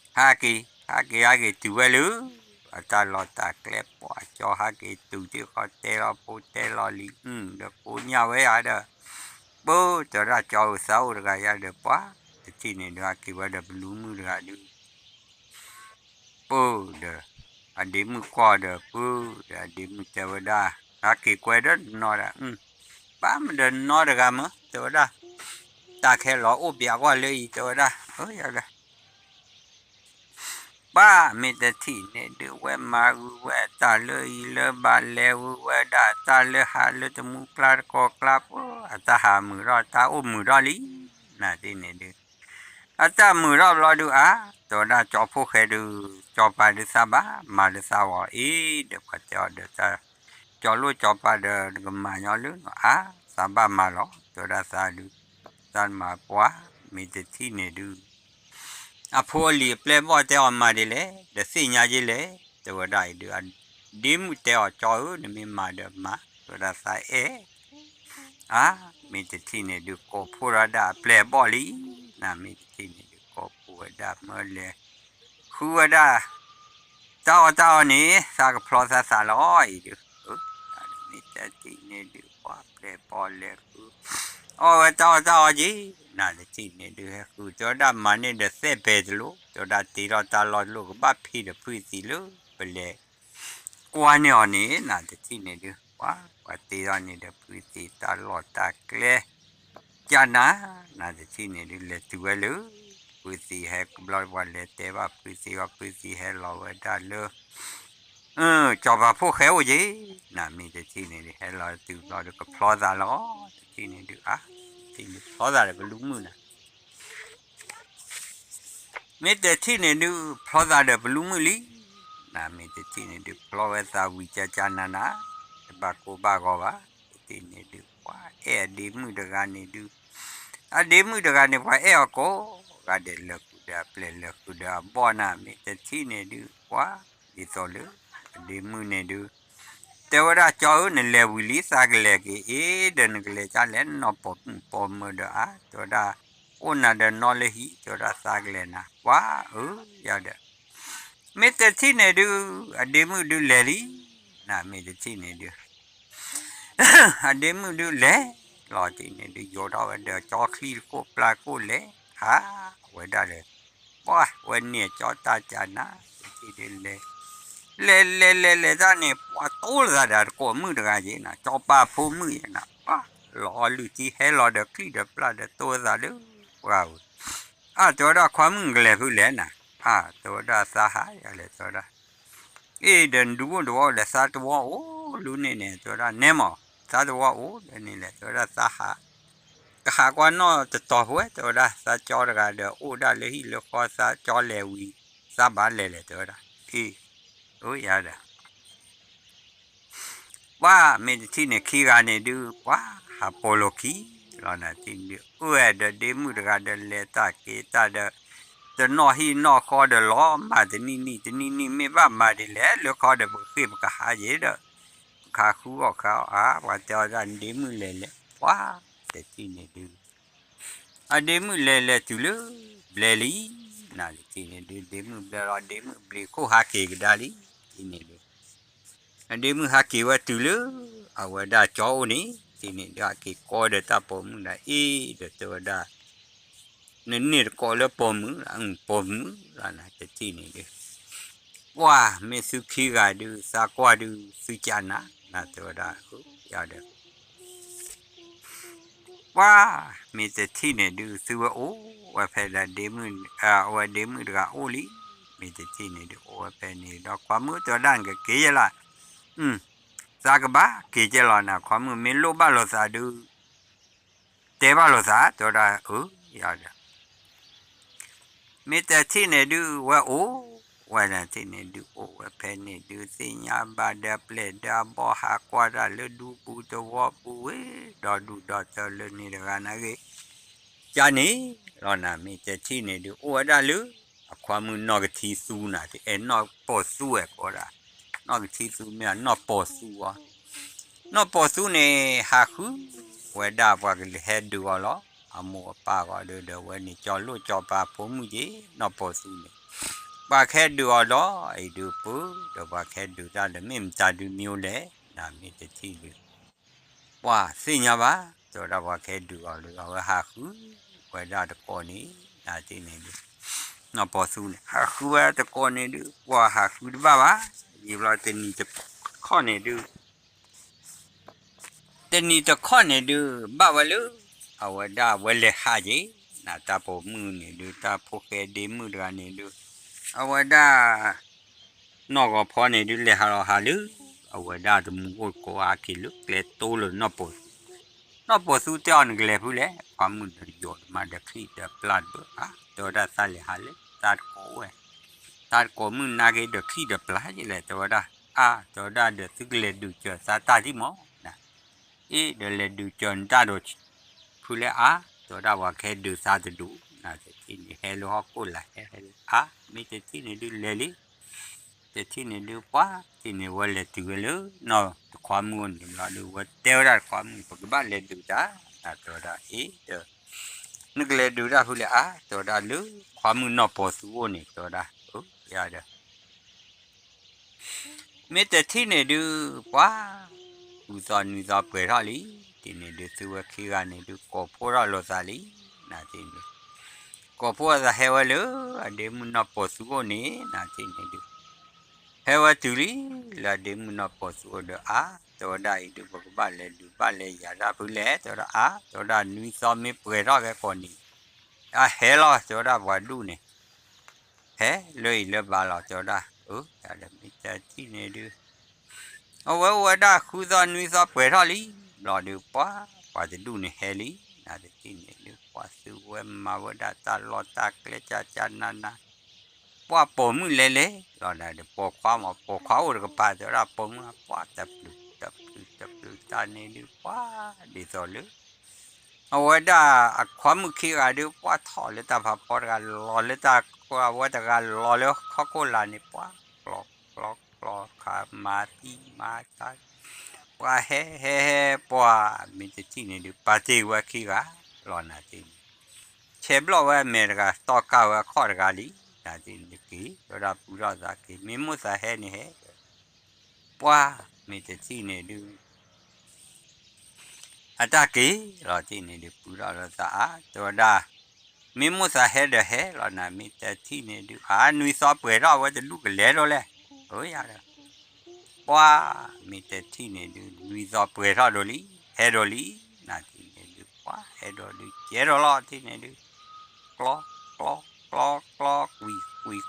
ဟးက့ၤ ဟးက့ၤ ဟးက့ၤတုၤဝဲလၢ အတၢ်လီၢ်တၢ်ကျဲ ပှၤကၠီဟးက့ၤတုၤတ့ၢ်ဃီ တဲလီၤဖိတဲလီၤလံၤ ဒီးကိးညၣ်ဝဲယၤဒီး ပၢၢ်တဲဝဲဒၣ် ကၠီဧၢ သးအိၣ်တဂၤယၤဒီး ပှၤတထံၣ်န့ၣ်ဒုး ဟးက့ၤဝဲဒီးပလူမုၣ်တဂၤဒုး ပၢၢ်ဒီး အဒ့မုၣ်ကွၢ်ဒီး ပၢၢ်ဒီး အဒ့မုၣ်တဲဝဲဒၣ် ဟးက့ၤကွဲဒီးနီၢ်ဒၣ် ဘၣ်မနုၤဒီးနီၢ်တဂၤမ့ၢ် တဲဝဲဒၣ် တၢ်ခဲလီၤအိၣ်ပၠးကွၢ်လၢအံၤ တဲဝဲဒၣ် အၢ ယၤဒီး ပှၤမ့ၢ်တထံၣ်န့ၣ်ဒုး ဝဲမၤဂုာ်ဝဲအတၢ်လၢအံၤလၢဘၣ် လဲၤဂုာ်ဝဲဒၣ်အတၢ်လၢဟးလၢတမူကျါတကိးကျါ ပှၤအတၢ်ဟးမုာ်ထီၣ် တၢ်အိၣ်မုာ်ထီၣ်လံ နၤတထံၣ်န့ၣ်ဒုး အတၢ်မုာ်ထီၣ်ဘျီဒုးအါ တဲဝဲဒၣ် ကၠီဖိၣ်ဃဲဒုး ကၠီပၤဒုးသးဘၣ်မၤလၢသးဝဲအံၤဒီး ပှၤတဲအီၤဒီး ကၠီလိၣ်ကၠီပၤဒီး နကမၤညီလၢနီၤအါ သးဘၣ်မၤလီၤ တဲဝဲဒၣ်သးဒုး သးမၤပှၤ မ့ၢ်တထံၣ်န့ၣ်ဒုး အဖိအလံၤအပျဲၢ်အဘီၣ်တဲအီၤမၤဒ်လဲၣ် ဒီးသ့ၣ်ညါယဲလဲၣ် တဲဝဲဒၣ်အံၤဒုး အဒ့မုၣ်တဲအီၤ ကၠီဧၢ နမ့ၢ်မၤဒီးမၤ တဲဝဲဒၣ်သးအဲၣ် အါ မ့ၢ်တထံၣ်န့ၣ်ဒုး ကိးဖှိၣ်ထီၣ်ဒၣ်အပျဲၢ်အဘီၣ်လံ နမ့ၢ်တထံၣ်န့ၣ်ဒုး ကိးဖှိၣ်ဝဲဒၣ်မၢလဲၤ ဃုဝဲဒၣ် တၢ်အီၣ်တၢ်အီန့ၣ် သးကဖျီသးသးလီၤအံၤဒုး မ့ၢ်တထံၣ်န့ၣ်ဒုး ပှၤပျဲၢ်ဘီၣ်လဲၤဃု အီၣ်ဝဲတၢ်အီၣ်တၢ်အီက့ၤ နတထံၣ်န့ၣ်ဒုး ဟဲဃု တဲဝဲဒၣ်မၤန့ၢ်ဒီးသဲးပဲာ်တလိၣ် တဲဝဲဒၣ်တ့ထီၣ်တၢ်လီၢ်တလိၣ် ကဘၣ်ဖံးဒီးဖုသံးလၢ ပလဲၤကွၢ်န့ၢ်အီၤန့ၣ် နတထံၣ်န့ၣ်ဒုး ပှၤ ပှၤတ့ထီၣ်န့ၣ်ဒီးဖုသံးတၢ်လီၢ်တၢ်ကျဲ ကနၤ နတထံၣ်န့ၣ်ဒုး လဲၤတုၤဝဲလၢ ဖုသံးဟဲကဘျီ ပှၤလဲၤတဲဘၣ်ဖုသံးအီၤ ဖုသံးဟဲလီၤဝဲဒၣ်လၢ ကၠီၤပၤဖိၣ်ဃဲအိၣ်က့ၤ နမ့ၢ်တထံၣ်န့ၣ်ဒုး ဟဲလီၤတုၤဘျီဒီးကဖျီသးလီၤ တထံၣ်န့ၣ်ဒုး အါ တထံၣ်န့ၣ်ဖျီသးဒီးပလူမုၣ်နၤ မ့ၢ်တထံၣ်န့ၣ်ဒုး ဖျီသးဒီးပလူမုၣ်လံ နမ့ၢ်တထံၣ်န့ၣ်ဒုး ဖျီဝဲသးဝံၤကကနၤနၤ တဘၣ်ကိၢ်ဘၣ်ဂီၤဘၣ် တထံၣ်န့ၣ်ဒုး ပှၤအဲၣ်အဒ့မုၣ်တဂၤန့ၣ်ဒုး အဒ့မုၣ်တဂၤန့ၣ် ပှၤအဲၣ်အီၤကိးဂၤဒဲး လဲၤဃုာ်ဒီးအပျဲၢ်လဲၤဃုာ်ဒီးအဘီၣ်နၤ မ့ၢ်တထံၣ်န့ၣ်ဒုး ပှၤ ဒ်သိးလၢ အဒ့မုၣ်န့ၣ်ဒုး တဲဝဲဒၣ်ကၠီဧၢ နလဲၤဝံၤလံ သးကလဲၤက့ၤအ့ၣ် ဒီးနကလဲၤကလဲၣ် နနီၢ်ပိာ်မုၣ်ပိာ်မၢၤဒီးအါ တဲဝဲဒၣ် အိၣ်နၤဒီးနီၢ်လၢဟံၣ် တဲဝဲဒၣ်သးကလဲၤနၤ ပှၤဧၢ ယၤဒီး မ့ၢ်တထံၣ်န့ၣ်ဒုး အဒ့မုၣ်ဒုးလဲၤလံ နမ့ၢ်တထံၣ်န့ၣ်ဒုး အဒ့မုၣ်ဒုးလဲၤလီၤတံၢ်န့ၣ်ဒုး ယိးထီၣ်ဝဲဒီးကၠီချံတကိၣ်ပျၢ်ကိၣ်လဲၤ ဟးဝဲဒၣ်ဒီး ပှၤဝဲန့ၣ်ကၠီတၢ်ကနၤ တထံၣ်ဒုးလဲၤ လဲၤလဲၤလဲၤလဲၤတၢ်န့ၣ် ပှၤတိလိာ်သးဒီးတကိးမုၣ်တဂၤယဲနၤ ကၠီပၤဖိမုၣ်ယဲနၤ ပှၤလီၤအီလုၢ်ထံဟဲလီၤဒီး ချံၣ်ဒီးပျၢ်ဒီးတိလိာ်သးလၢ ပှၤဧၢ အါ တဲဝဲဒၣ်ခွါမုၣ်နကလဲၤဖုလဲၣ်နၤ အါ တဲဝဲဒၣ်သးဟးယၤလဲၣ် တဲဝဲဒၣ် အ့ၣ် ဒီးနဒုးအိၣ်တဝီအိၣ်လဲၣ် သးတဝီအိၣ်လၢန့ၣ်န့ၣ် တဲဝဲဒၣ်နဲမး သးတဝီအိၣ်လၢန့ၣ်လဲၣ် တဲဝဲဒၣ်သးဟး ကဟးကွၢ်နီၣ်တတီၤဖဲ တဲဝဲဒၣ် သးကၠီတဂၤဒီးအိၣ်ဒၣ်လၢဟံၣ်လၢဃီ သးကၠီလဲၤဝံၤ သးဘၣ်လဲၤလဲၣ် တဲဝဲဒၣ် အ့ၣ် အိၣ်ယၤဒီး ပှၤမ့ၢ်တထံၣ်န့ၣ်ခံဂၤန့ၣ်ဒုး ပှၤဟးပိာ်လိာ်ခံလီၤ နတထံၣ်န့ၣ်ဒုး အၢ ဒီးဒ့မုၣ်တဂၤဒီးလဲၤတၢ်က့ၤတၢ်ဒီး တနီၣ်ဟံၣ်နီၣ်ဃီဒီးလီၤ မၤတနံၣ်နံၣ်တနံၣ်နံၣ် မ့ၢ်ဘၣ်မၤဒ်လဲၣ် လၢခီဒီးပကဃ့ၢ်ပကဟးယဲဒီး ပကဟးဃုအီၣ်ဃုအီအါ ပှၤတဲအီၤဒၣ်ဒ့မုၣ်လဲၤလဲၤ ပှၤတထံၣ်န့ၣ်ဒုး အဒ့မုၣ်လဲၤလဲၤတုၤလၢ ဘျဲလံ နတထံၣ်န့ၣ်ဒုး ဒ့မုၣ်ဘျဲလီၤ ဒ့မုၣ်ဘျံးခိၣ်ဟးက့ၤကဒါလံ တထံၣ်န့ၣ်ဒုး အဒ့မုၣ်ဟးက့ၤဝဲတုၤလၢ အဝဲဒၣ်ကၠီအိၣ်န့ၣ် တထံၣ်န့ၣ်ဒုး ဟးက့ၤကိးဒီးတၢ်ပိာ်မုၣ်ဒီးအ့ၣ်ဒီးတဲဝဲဒၣ် နန့ၢ်တကိးလၢပိာ်မုၣ် ပိာ်မုၣ်လီၤနၤ တထံၣ်န့ၣ်ဒုး ပှၤမ့ၢ်သုခံဂၤဒုး သးကွၢ်ဒုး သုကနၤ နတဲဝဲဒၣ် ယၤဒီး ပှၤမ့ၢ်တထံၣ်န့ၣ်ဒုး သုဝဲအိၣ်ဝဲဖဲဒၣ်ဒ့မုၣ် အဝဲဒ့မုၣ်တဂၤအိၣ်လံ မ့ၢ်တထံၣ်န့ၣ်ဒုး အိၣ်ဝဲဖဲန့ၣ်ဒီး ခွါမုၣ်တဲဝဲဒၣ် နကက့ၤယဲလၢ်, သးကဘၣ်က့ၤကဲလီၤနၤ, ခွါမုၣ်မ့ၢ်လိၣ်ဘၣ်လိာ်သးဒုး တဲဘၣ်လိာ်သး တဲဝဲဒၣ် အၢ ယၤဒီး မ့ၢ်တထံၣ်န့ၣ်ဒုး ဝဲအိၣ်ဝဲဒၣ်ထံၣ်န့ၣ်ဒုး အိၣ်ဝဲဖဲန့ၣ်ဒုး သ့ၣ်ညါဘၣ်ဒီးအပျဲၢ်ဒီးအဘီၣ် ဟးကွၢ်တၢ်လၢဒူပူၤသဝီပူၤဝဲ ဒီဒူၣ်ဒီထၢလၢန့ၣ်တဂၤနာ်က့ၤ ကန့ၣ်လီၤနၤ မ့ၢ်တထံၣ်န့ၣ်ဒုး အိၣ်ဝဲဒၣ်လၢ အခွါမုၣ်နီၢ်ကထံသူနၤ အဲၣ်နီၢ်ပိာ်သူဝဲကိးဒၣ်, နီၢ်ကထံသူမ့ၢ်နီၢ်ပိာ်သူအီၤ, နီၢ်ပိာ်သူန့ၣ် ဟးဃုဝဲဒၣ်ပှၤကဟဲဒုးအီၤလီၤ. အမိၢ်အပၢ်ဂီၤဒုးဒီး ဝဲန့ၣ်ကၠီလိၣ်ကၠီပၤဖိမုၣ်က့ၤ နီၢ်ပိာ်သူန့ၣ်, ပှၤကဟဲဒုးအီၤဒီး အံၤဒုးပၢ ဒီးပှၤကဟဲဒုးတၢ်ဒီး မ့ၢ်မတၤဒုးမံအိၣ်လဲၣ် နၤမ့ၢ်တထံၣ်ဒုး ပှၤသ့ၣ်ညါဘၣ် တဲဝဲဒၣ်ပှၤကဟဲဒုးအီၤလၢ အဝဲဟးဃုဝဲဒၣ်တကိးန့ၣ် နၤတထံၣ်န့ၣ်ဒုး နီၢ်ပိာ်သူန့ၣ် ဟးဃုဝဲတကိးန့ၣ်ဒုး ပှၤဟးဃုတဘၣ်ဘၣ်, ယံာ်ဘျီတနံၤတခီၣ်န့ၣ်ဒုး တနံၤတခီၣ်န့ၣ်ဒုး ဘၣ်ဝဲလၢ အဝဲဒၣ်ဝဲလဲၤဟးက့ၤ နၤတၢ်ပိာ်မုၣ်န့ၣ်ဒုး တၢ်ဖိဃဲဒ့မုၣ်တဂၤန့ၣ်ဒုး အဝဲဒၣ် နီၢ်ဂီၤဖီန့ၣ်ဒုး လဲၤဟးလီၤဟးလၢ အဝဲဒၣ်တမူအိၣ်တကိး ဟဲက့ၤလၢကျဲတိလၢနီၢ်ပိာ်သူ, နီၢ်ပိာ်သူတဲအီၤ နကလဲၤဖုလဲၣ်, ခွါမုၣ်ဒီးယိာ်တမါဒီးချံၣ်ဒီးပျၢ်တဘၣ်ဧါ, တဲဝဲဒၣ်သးလဲၤဟးလၢ တၢ်တကိးဝဲ တၢ်တကိးမုၣ်နာ်က့ၤဒီးချံၣ်ဒီးပျၢ်ယလဲၣ် တဲဝဲဒၣ်, အါ တဲဝဲဒၣ်ဒီးသုကလဲၤဒုးစၢၤသးတၢ်ဒံးမး နၤ, အ့ ဒီးလဲၤဒုးစၢၤနတၢ်ဒီး ဖုလဲၣ်အါ, တဲဝဲဒၣ်ပှၤကဟဲဒုးသးတဒူၣ် နၤတထံၣ်န့ၣ် ဟဲလၢဟီၣ်ခိၣ်လာ်ဟဲဟဲလၢ အါ မ့ၢ်တထံၣ်န့ၣ်ဒုးလဲၤလံ တထံၣ်န့ၣ်ဒုးပှၤ ထံၣ်န့ၣ်ဝဲလဲၤတုၤဝဲလၢ နီၢ်တခွါမုၣ်အိၣ်န့ၣ်လီၤဒုး ဝဲတဲဝဲဒၣ်တခွါမုၣ် ပကဘၣ်လဲၤဒုးတၢ် နၤတဲဝဲဒၣ်အ့ဒီး နကလဲၤဒုးတၢ်ဖုလဲၣ်အါ တဲဝဲဒၣ်လၢ ခွါမုၣ်နီၢ်ပိာ်သူအိၣ်န့ၣ် တဲဝဲဒၣ် အၢ ယၤဒီး မ့ၢ်တထံၣ်န့ၣ်ဒုး ပှၤ ဃုသီနွံသီပှဲၤထီၣ်လံ, တထံၣ်န့ၣ်ဒုး သုဝဲခံဂၤန့ၣ်ဒုး ကိးဖှိၣ်ထီၣ်လိာ်သးလံ, နၤတထံၣ်န့ၣ် ကိးဖှိၣ်အသးဟဲဝဲလၢ အဒ့မုၣ်နီၢ်ပိာ်သူအိၣ်န့ၣ် နၤတထံၣ်န့ၣ်ဒုး ဟဲဝဲတုၤလံ လၢအဒ့မုၣ်နီၢ်ပိာ်သူအိၣ်ဒီး အါ တဲဝဲဒၣ်အံၤဒုး ပကဘၣ်လဲၤဒုးဘၣ်လဲၤယၤတၢ်ဖုလဲၣ် တဲဝဲဒၣ်အါ တဲဝဲဒၣ်နွံသီမ့ၢ်ပှဲၤထီၣ်ခဲကိးနံၤ အဟဲလီၤ တဲဝဲဒၣ်ပှၤဒူၣ်န့ၣ် ဟဲလၢအံၤလၢဘၣ်လီၤ တဲဝဲဒၣ် အၢ ယၤဒီးမ့ၢ်တထံၣ်န့ၣ်ဒုး အဝဲအိၣ်ဝဲဒၣ်ဃုသီနွံသီပှဲၤထီၣ်လံ, ဘျီဒုးပှၤ ပှၤတဒူၣ်န့ၣ်ဟဲလံ, နၤတထံၣ်န့ၣ်ဒုး ပှၤသုဝဲမၤဝဲဒၣ်တၢ်လီၢ်တၢ်ကျဲကၢ်ကၢ်နးနး, ပှၤပိာ်မုၣ်လဲၤလဲၤလီၤနၤဒီး ပိာ်ခွါမး ပိာ်ခွါအိၣ်တကပၤ တဲဝဲဒၣ်ပိာ်မုၣ် ပှၤတပျုၤတပျုၤတပျုၤတၢ်န့ၣ်ဒုး ပှၤဒ်သိးလၢ အဝဲဒၣ်အခွါမုၣ်ခံဂၤဒုး ပှၤထီၣ်လၢတၢ်ဖးဖီတဂၤ လီၤလၢတၢ်ကွၢ်ဝဲတဂၤ လီၤလၢဟီၣ်ခိၣ်လာ်န့ၣ် ပှၤကျီကျီကျီခါ မၤသံမၤဆါ ပှၤဟဲဟဲဟဲ ပှၤမ့ၢ်တထံၣ်န့ၣ်ဒုး ပာ်တ့ၢ်ဝဲခံဂၤလီၤနၤတထံၣ်န့ၣ် ဆဲးဘျီၣ်ဝဲအမဲာ်တဂၤ တီၢ်ကၢ်ဝဲအခီၣ်တဂၤလံ နၤတထံၣ်န့ၣ်က့ၤ တဲဝဲဒၣ်ပူထီၣ်သးက့ၤ မ့ၢ်မိၣ်သးဟဲန့ၣ်ဟဲ ပှၤမ့ၢ်တထံၣ်န့ၣ်ဒုး အတၢ်က့ၤလီၤတထံၣ်န့ၣ်ဒုး ပူထီၣ်လီၤသးအါ တဲဝဲဒၣ် မ့ၢ်မိၣ်သးဟဲဒီးဟဲလီၤနၤ မ့ၢ်တထံၣ်န့ၣ်ဒုး အါ နွံသီပှဲၤထီၣ်ဝဲတဒူၣ်ကလဲၤဒီးလဲၣ် အၢယၤဒီး ပှၤမ့ၢ်တထံၣ်န့ၣ်ဒုး နွံသီပှဲၤထီၣ်ဒီးလံ ဟဲဒီးလံ နၤတထံၣ်န့ၣ်ဒုး ပှၤဟဲဒီးဒုး ကဲဒီးလီၤတထံၣ်န့ၣ်ဒုး ကျီ ကျီ ကျီ ကျီ ကွံာ် ကွံာ်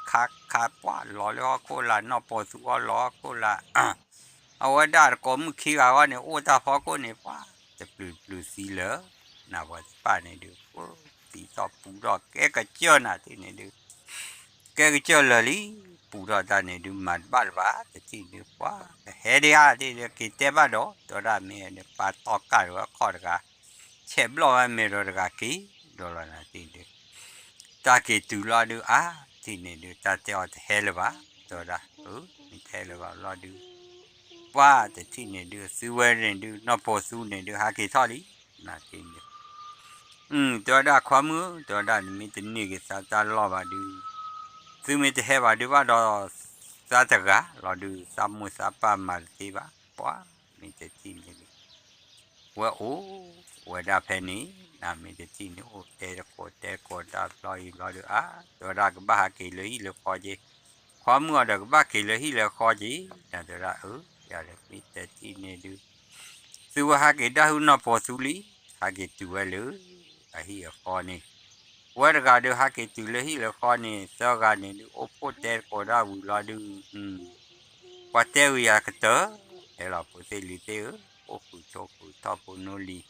ခါ ခါ ပှၤလီၤလၢဟီၣ်ခိၣ်လာ် နီၢ်ပိာ်သူအီၤလီၤဟီၣ်ခိၣ်လာ် အဝဲဒၣ်တကိးမုၣ်ခံဂၤဂီၢ်န့ၣ် အိၣ်တၢ်ဖီခိၣ်န့ၣ် ပှၤတပျုၤတပျုၤသံလၢ နၤပှၤတဖၣ်န့ၣ်ဒုး သံသီပူထီၣ် ကဲကစၢၢ်နၤတထံၣ်န့ၣ်ဒုး ကဲကစၢၢ်လၢာ်လံ ပူထီၣ်တၢ်န့ၣ်ဒုး မၤတဘၣ်လၢၤဘၣ် တထံၣ်ဒုး ပှၤကဟဲဒံးဧါ တထံၣ်ဒုး က့ၤတဲဘၣ်ဒီး တဲဝဲဒၣ်မ့ၢ်ဒုး ပာ်တီၢ်ကၢ်ဒီးအခီၣ်တဂၤ ဆဲးဘျီၣ်ဝဲမဲာ်ဒီးတဂၤက့ၤ ဒီးလီၤနၤတထံၣ်ဒုး တၢ်က့ၤတုၤလီၤဒုး အါ တထံၣ်န့ၣ်ဒုး တၢ်တဲအီၤတဟဲလၢၤဘၣ် တဲဝဲဒၣ် အၢ မ့ၢ်တဟဲလၢၤဘၣ်လီၤဒုး ပှၤတထံၣ်န့ၣ်ဒုး သုဝဲန့ၣ်ဒုး နီၢ်ပိာ်သူန့ၣ်ဒုး ဟးက့ၤထီၣ်လံ နၤတထံၣ်ဒုး တဲဝဲဒၣ်ခွါမုၣ် တဲဝဲဒၣ် နမ့ၢ်တန့ၢ်က့ၤသးတၢ်လီၢ်ဘၣ်ဒုး သုမ့ၢ်တဟဲဘၣ်ဒုးဘၣ်ဒီး သးတဂၤလီၤဒုး သးမိၢ်သးပၢ်မၤတသ့ဘၣ် ပှၤမ့ၢ်တထံၣ်န့ၣ်ဒုး ဝဲအိၣ်ဝဲဒၣ်ဖဲန့ၣ် နမ့ၢ်တထံၣ်န့ၣ် အိၣ်တဲတကိးတဲတကိးတၢ်ဘျီအံၤဘျီဒုး အါ တဲဝဲဒၣ်ကဘၣ်ဟးက့ၤလၢဟံၣ်လၢဃီက့ၤ ခွါမုၣ်အီၤဒီးကဘၣ်က့ၤလၢဟံၣ်လၢဃီက့ၤ နၤတဲဝဲဒၣ် အၢ ယၤဒီးမ့ၢ်တထံၣ်န့ၣ်ဒုး သုဝဲဟးက့ၤဒၣ်ဟုၣ်နီၢ်ပိာ်သူလံ ဟးက့ၤတုၤဝဲလၢ အဟံၣ်အဃီန့ၣ် ဝဲတဂၤဒုးဟးက့ၤတုၤလၢဟံၣ်လၢဃီန့ၣ် သၢဂၤန့ၣ်ဒုး အိၣ်ဖှိၣ်တဲသကိးတၢ်ဝံၤလီၤဒုး, ပှၤတဲဝံၤယၤကတၢၢ်, တဲလီၤဖိသ့ၣ်လံၤသ့ၣ်ဧၢ, အိၣ်ဃုာ်ဆိးဃုာ်ထီၣ်ဖိနီၢ်လံၤ,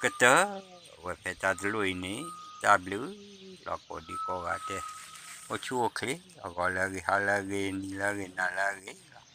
ကတၢၢ်, အဝဲဖဲတၢ်တလိၣ်အံၤန့ၣ် တၢ်ဘျုးလီၤကိးဒံကိးဂၤဒဲး, အိၣ်ဆူၣ်အိၣ်ချ့, အဂီၤလၢအဂ့ၤ ဟါလၢအဂ့ၤ နံၤလၢအဂ့ၤ နၤလၢအဂ့ၤလီၤ.